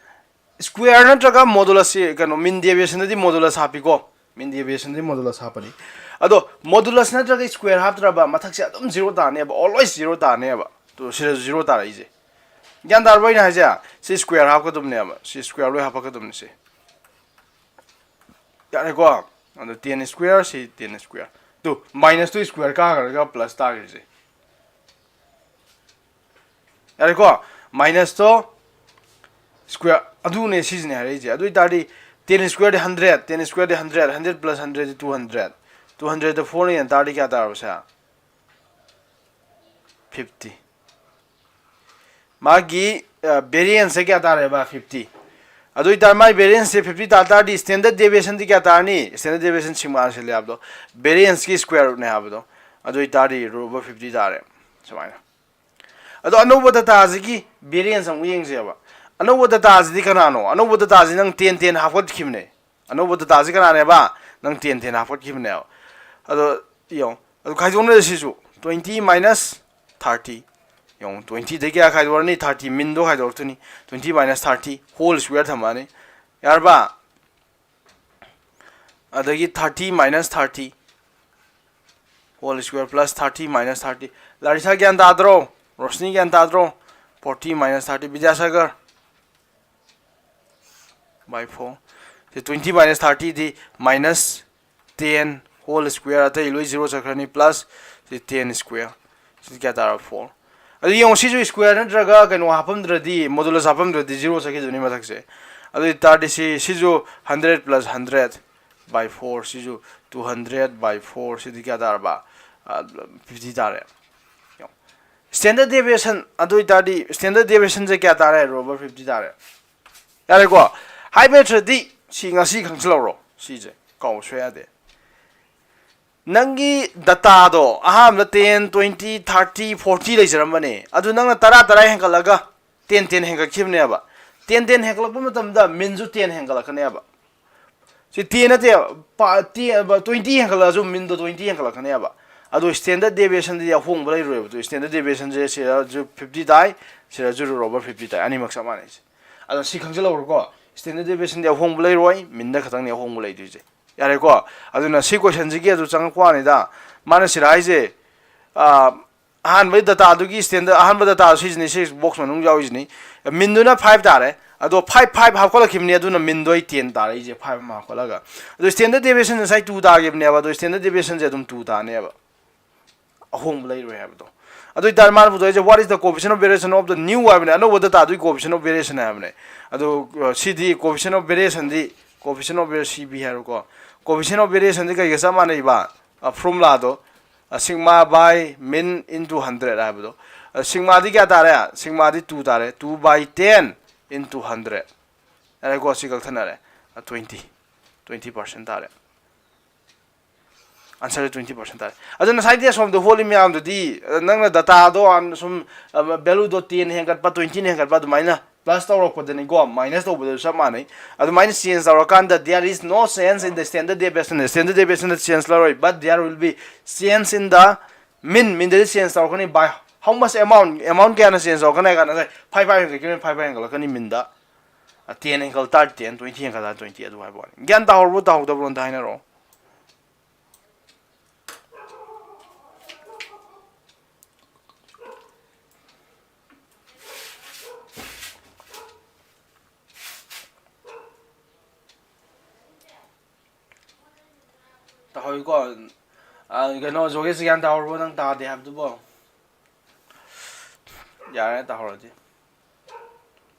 Square ꯅꯠꯇ꯭ꯔꯒ modulus ꯁꯤ, ꯀꯩꯅꯣ, mean deviationꯗꯗꯤ modulus ꯍꯥꯞꯄꯤꯀꯣ꯫ Mean deviationꯗꯗꯤ modulus ꯍꯥꯞꯄꯅꯤ꯫ ꯑꯗꯣ modulus ꯅꯠꯇ꯭ꯔꯒ square ꯍꯥꯞꯇ꯭ꯔꯕ ꯃꯊꯛꯁꯦ ꯑꯗꯨꯝ zero ꯇꯥꯅꯦꯕ, always zero ꯇꯥꯅꯦꯕ꯫ ꯇꯨ, ꯁꯤꯗꯁꯨ zero ꯇꯥꯔꯛꯏꯁꯦ꯫ ꯒ꯭ꯌꯥꯟ ꯇꯥꯔꯕꯣ ꯑꯩꯅ ꯍꯥꯏꯁꯦ? ꯁꯤ square ꯍꯥꯞꯀꯗꯕꯅꯦꯕ, ꯁꯤ square ꯂꯣꯏ ꯍꯥꯞꯄꯛꯀꯗꯕꯅꯤ ꯁꯤ꯫ ꯌꯥꯔꯦꯀꯣ? ꯑꯗꯣ ten square, ꯁꯤ ten square꯫ ꯇꯨ, minusꯇꯨ square ꯀꯥꯈ꯭ꯔꯒ plus ꯇꯥꯈ꯭ꯔꯤꯁꯦ꯫ ꯌꯥꯔꯦꯀꯣ? Minusꯇꯣ square, ꯑꯗꯨꯅꯦ ꯁꯤꯁꯤꯅꯦ ꯍꯥꯏꯔꯛꯏꯁꯦ꯫ ꯑꯗꯨ ꯑꯣꯏꯇꯥꯔꯗꯤ ten squareꯗꯤ hundred, ten squareꯗꯤ hundred, hundred plus hundredꯗꯤ two hundred, two hundredꯇ fourꯅ ꯌꯦꯟ ꯇꯥꯔꯗꯤ ꯀꯌꯥ ꯇꯥꯔꯕ ꯁꯦ? Fifty꯫ ꯃꯥꯒꯤ, ꯑ, varianceꯁꯦ ꯀꯌꯥ ꯇꯥꯔꯦꯕ? Fifty꯫ ꯑꯗꯨ ꯑꯣꯏꯇꯥꯔꯗꯤ ꯃꯥꯒꯤ varianceꯁꯦ fifty ꯇꯥ ꯇꯥꯔꯗꯤ standard deviationꯗꯤ ꯀꯌꯥ ꯇꯥꯔꯅꯤ? Standard deviation sigma ꯁꯤꯜꯂꯦ ꯍꯥꯏꯕꯗꯣ, varianceꯀꯤ square rootꯅꯦ ꯍꯥꯏꯕꯗꯣ꯫ ꯑꯗꯨ ꯑꯣꯏꯇꯥꯔꯗꯤ root over fifty ꯇꯥꯔꯦ꯫ ꯁꯨꯃꯥꯏꯅ꯫ ꯑꯗꯣ ꯑꯅꯧꯕ dataꯁꯤꯒꯤ variance ꯑꯃꯨꯛ ꯌꯦꯡꯁꯦꯕ꯫ ꯑꯅꯧꯕ dataꯁꯤꯗꯤ ꯀꯅꯥꯅꯣ? ꯑꯅꯧꯕ dataꯁꯤ ꯅꯪ ten ten ꯍꯥꯞꯀꯠꯈꯤꯕꯅꯦ꯫ ꯑꯅꯧꯕ dataꯁꯤ ꯀꯅꯥꯅꯦꯕ? ꯅꯪ ten ten ꯍꯥꯞꯀꯠꯈꯤꯕꯅꯦꯕ꯫ ꯑꯗꯣ ꯌꯦꯡꯉꯣ꯫ ꯑꯗꯨ ꯈꯥꯏꯗꯣꯛꯅꯔꯦ ꯁꯤꯁꯨ꯫ Twenty minus thirty꯫ ꯌꯦꯡꯉꯣ, twentyꯗꯒꯤ ꯀꯌꯥ ꯈꯥꯏꯗꯣꯛꯑꯅꯤ? Thirty, meanꯗꯣ ꯈꯥꯏꯗꯣꯔꯛꯇꯣꯏꯅꯤ꯫ Twenty minus thirty whole square ꯊꯝꯃꯛꯑꯅꯤ꯫ ꯌꯥꯔꯕ? ꯑꯗꯒꯤ thirty minus thirty whole square plus thirty minus thirty꯫ Larisa ꯒ꯭ꯌꯥꯟ ꯇꯥꯗ꯭ꯔꯣ? ꯔꯣꯁꯅꯤ ꯒ꯭ꯌꯥꯟ ꯇꯥꯗ꯭ꯔꯣ? Forty minus thirty꯫ Vidyasagar? By four꯫ ꯁꯤ twenty minus thirtyꯗꯤ minus ten whole square, ꯑꯇꯩ ꯂꯣꯏ zero ꯆꯠꯈ꯭ꯔꯅꯤ, plus ꯁꯤ ten square꯫ ꯁꯤ ꯀꯌꯥ ꯇꯥꯔꯕ? Four꯫ ꯑꯗꯨ ꯌꯦꯡꯉꯣ, ꯁꯤꯁꯨ square ꯅꯠꯇ꯭ꯔꯒ ꯀꯩꯅꯣ ꯍꯥꯞꯄꯝꯗ꯭ꯔꯗꯤ, modulus ꯍꯥꯞꯄꯝꯗ꯭ꯔꯗꯤ zero ꯆꯠꯈꯤꯗꯣꯏꯅꯤ ꯃꯊꯛꯁꯦ꯫ ꯑꯗꯨ ꯑꯣꯏ ꯇꯥꯔꯗꯤ ꯁꯤ ꯁꯤꯁꯨ hundred plus hundred by four, ꯁꯤꯁꯨ two hundred by four, ꯁꯤꯗꯤ ꯀꯌꯥ ꯇꯥꯔꯕ? Fifty ꯇꯥꯔꯦ꯫ Standard deviation, ꯑꯗꯨ ꯑꯣꯏ ꯇꯥꯔꯗꯤ standard deviationꯁꯦ ꯀꯌꯥ ꯇꯥꯔꯦ? Rho over fifty ꯇꯥꯔꯦ꯫ ꯌꯥꯔꯦꯀꯣ? ꯍꯥꯏꯕ ꯅꯠꯇ꯭ꯔꯗꯤ ꯁꯤ ꯉꯁꯤ ꯈꯪꯖꯤꯜꯍꯧꯔꯣ, ꯁꯤꯁꯦ ꯀꯥꯎꯕ ꯁꯨꯡꯌꯥ ꯌꯥꯗꯦ꯫ ꯅꯪꯒꯤ dataꯗꯣ ꯑꯍꯥꯟꯕꯗ ten, twenty, thirty, forty ꯂꯩꯖꯔꯝꯕꯅꯦ, ꯑꯗꯨ ꯅꯪꯅ ꯇꯔꯥ ꯇꯔꯥ ꯍꯦꯟꯒꯠꯂꯒ ten ten ꯍꯦꯟꯒꯠꯈꯤꯕꯅꯦꯕ꯫ Ten ten ꯍꯦꯟꯒꯠꯂꯛꯄ ꯃꯇꯝꯗ meanꯁꯨ ten ꯍꯦꯟꯒꯠꯂꯛꯀꯅꯦꯕ꯫ ꯁꯤ ten ꯅꯠꯇꯦꯕ, ꯇ꯭ꯋꯦꯟꯇꯤ ꯍꯦꯟꯒꯠꯂꯛꯑꯁꯨ meanꯗꯣ twenty ꯍꯦꯟꯒꯠꯂꯛꯀꯅꯦꯕ꯫ ꯑꯗꯣ standard deviationꯗꯗꯤ ꯑꯍꯣꯡꯕ ꯂꯩꯔꯣꯏꯕ꯫ ꯑꯗꯣ standard deviationꯁꯦ ꯁꯤꯗꯁꯨ fifty ꯇꯥꯏ, ꯁꯤꯗꯁꯨ rho over fifty ꯇꯥꯏ, ꯑꯅꯤꯃꯛ ꯆꯞ ꯃꯥꯟꯅꯩꯁꯦ꯫ ꯑꯗꯣ ꯁꯤ ꯈꯪꯖꯤꯜꯍꯧꯔꯣꯀꯣ, standard deviationꯗꯤ ꯑꯍꯣꯡꯕ ꯂꯩꯔꯣꯏ, meanꯗ ꯈꯛꯇꯪꯅꯦ ꯑꯍꯣꯡꯕ ꯂꯩꯗꯣꯏꯁꯦ꯫ ꯌꯥꯔꯦꯀꯣ? ꯑꯗꯨꯅ ꯁꯤ questionꯁꯤꯒꯤ ꯑꯗꯨ ꯆꯪꯉꯛꯄ ꯋꯥꯅꯤꯗ꯫ ꯃꯥꯅ ꯁꯤꯗ ꯍꯥꯏꯁꯦ, ꯑꯥ, ꯑꯍꯥꯟꯕꯒꯤ dataꯗꯨꯒꯤ standard, ꯑꯍꯥꯟꯕ data ꯁꯤꯁꯤꯅꯤ, ꯁꯤ box ꯃꯅꯨꯡ ꯌꯥꯎꯔꯤꯁꯤꯅꯤ꯫ Meanꯗꯨꯅ five ꯇꯥꯔꯦ, ꯑꯗꯣ five five ꯍꯥꯞꯀꯠꯂꯛꯈꯤꯕꯅꯤ, ꯑꯗꯨꯅ meanꯗꯣ ꯑꯩ ten ꯇꯥꯔꯛꯏꯁꯦ, five ꯑꯃ ꯍꯥꯞꯀꯠꯂꯒ꯫ ꯑꯗꯣ standard deviation ꯉꯁꯥꯏ two ꯇꯥꯈꯤꯕꯅꯦꯕ, ꯑꯗꯣ standard deviationꯁꯦ ꯑꯗꯨꯝ two ꯇꯥꯅꯦꯕ, ꯑꯍꯣꯡꯕ ꯂꯩꯔꯣꯏ ꯍꯥꯏꯕꯗꯣ꯫ ꯑꯗꯨ ꯑꯣꯏꯇꯥꯔꯗꯤ ꯃꯥꯅ ꯄꯨꯊꯣꯛꯏꯁꯦ, "What is the coefficient of variation of the new?" ꯍꯥꯏꯕꯅꯦ, ꯑꯅꯧꯕ dataꯗꯨꯒꯤ coefficient of variation ꯍꯥꯏꯕꯅꯦ꯫ ꯑꯗꯣ, ꯑ, ꯁꯤꯗꯤ coefficient of variationꯗꯤ, coefficient of variation, C B ꯍꯥꯏꯔꯣꯀꯣ, coefficient of variationꯗꯤ ꯀꯩꯒ ꯆꯞ ꯃꯥꯟꯅꯩꯕ? ꯑ, formulaꯗꯣ, ꯑ, sigma by mean into hundred ꯍꯥꯏꯕꯗꯣ꯫ ꯑ, sigmaꯗꯤ ꯀꯌꯥ ꯇꯥꯔꯦ? Sigmaꯗꯤ two ꯇꯥꯔꯦ, two by ten into hundred꯫ ꯌꯥꯔꯦꯀꯣ, ꯁꯤ ꯀꯛꯊꯠꯅꯔꯦ꯫ ꯑ, twenty, twenty percent ꯇꯥꯔꯦ꯫ Answerꯁꯦ twenty percent ꯇꯥꯔꯦ꯫ ꯑꯗꯨ ꯉꯁꯥꯏꯗꯤ ꯑꯁꯣꯝꯗ ꯍꯣꯠꯂꯤ ꯃꯌꯥꯝꯗꯨꯗꯤ, ꯑ, ꯅꯪꯅ dataꯗꯣ ꯍꯥꯟꯅ ꯁꯨꯝ, ꯑ, valueꯗꯣ ten ꯍꯦꯟꯒꯠꯄ, twentyꯅ ꯍꯦꯟꯒꯠꯄ, ꯑꯗꯨꯃꯥꯏꯅ plus ꯇꯧꯔꯛꯄꯗꯅꯤꯀꯣ, minus ꯇꯧꯕꯗꯁꯨ ꯆꯞ ꯃꯥꯟꯅꯩ꯫ ꯑꯗꯨꯃꯥꯏꯅ change ꯇꯧꯔꯀꯥꯟꯗ, there is no change in the standard deviation, standard deviationꯗ change ꯂꯧꯔꯣꯏ, but there will be change in the mean, meanꯗꯗꯤ change ꯇꯧꯔꯛꯀꯅꯤ꯫ By how much amount? Amount ꯀꯌꯥꯅ change ꯇꯧꯔꯛꯀꯅꯤ ꯍꯥꯏ ꯀꯥꯟꯗ, ꯉꯁꯥꯏ five five ꯍꯦꯟꯒꯠꯈꯤꯕꯅꯤ, five five ꯍꯦꯟꯒꯠꯂꯛꯀꯅꯤ meanꯗ꯫ ꯑ, ten ꯍꯦꯟꯒꯠ ꯇꯥꯔꯗꯤ ten, twenty ꯍꯦꯟꯒꯠ ꯇꯥꯔꯗꯤ twenty, ꯑꯗꯨ ꯍꯥꯏꯕ ꯋꯥꯅꯤ꯫ ꯒ꯭ꯌꯥꯟ ꯇꯥꯍꯧꯔꯕꯣ, ꯇꯥꯍꯧꯗꯕ꯭ꯔꯣ ꯑꯝꯇ ꯍꯥꯏꯅꯔꯛꯑꯣ꯫ ꯇꯥꯍꯧꯏꯀꯣ? ꯑ, ꯀꯩꯅꯣ, ꯖꯣꯒꯦꯁ, ꯒ꯭ꯌꯥꯟ ꯇꯥꯍꯧꯔꯕꯣ ꯅꯪ ꯇꯥꯗꯦ ꯍꯥꯏꯕꯗꯨꯕꯣ? ꯌꯥꯔꯦ, ꯇꯥꯍꯧꯔꯗꯤ꯫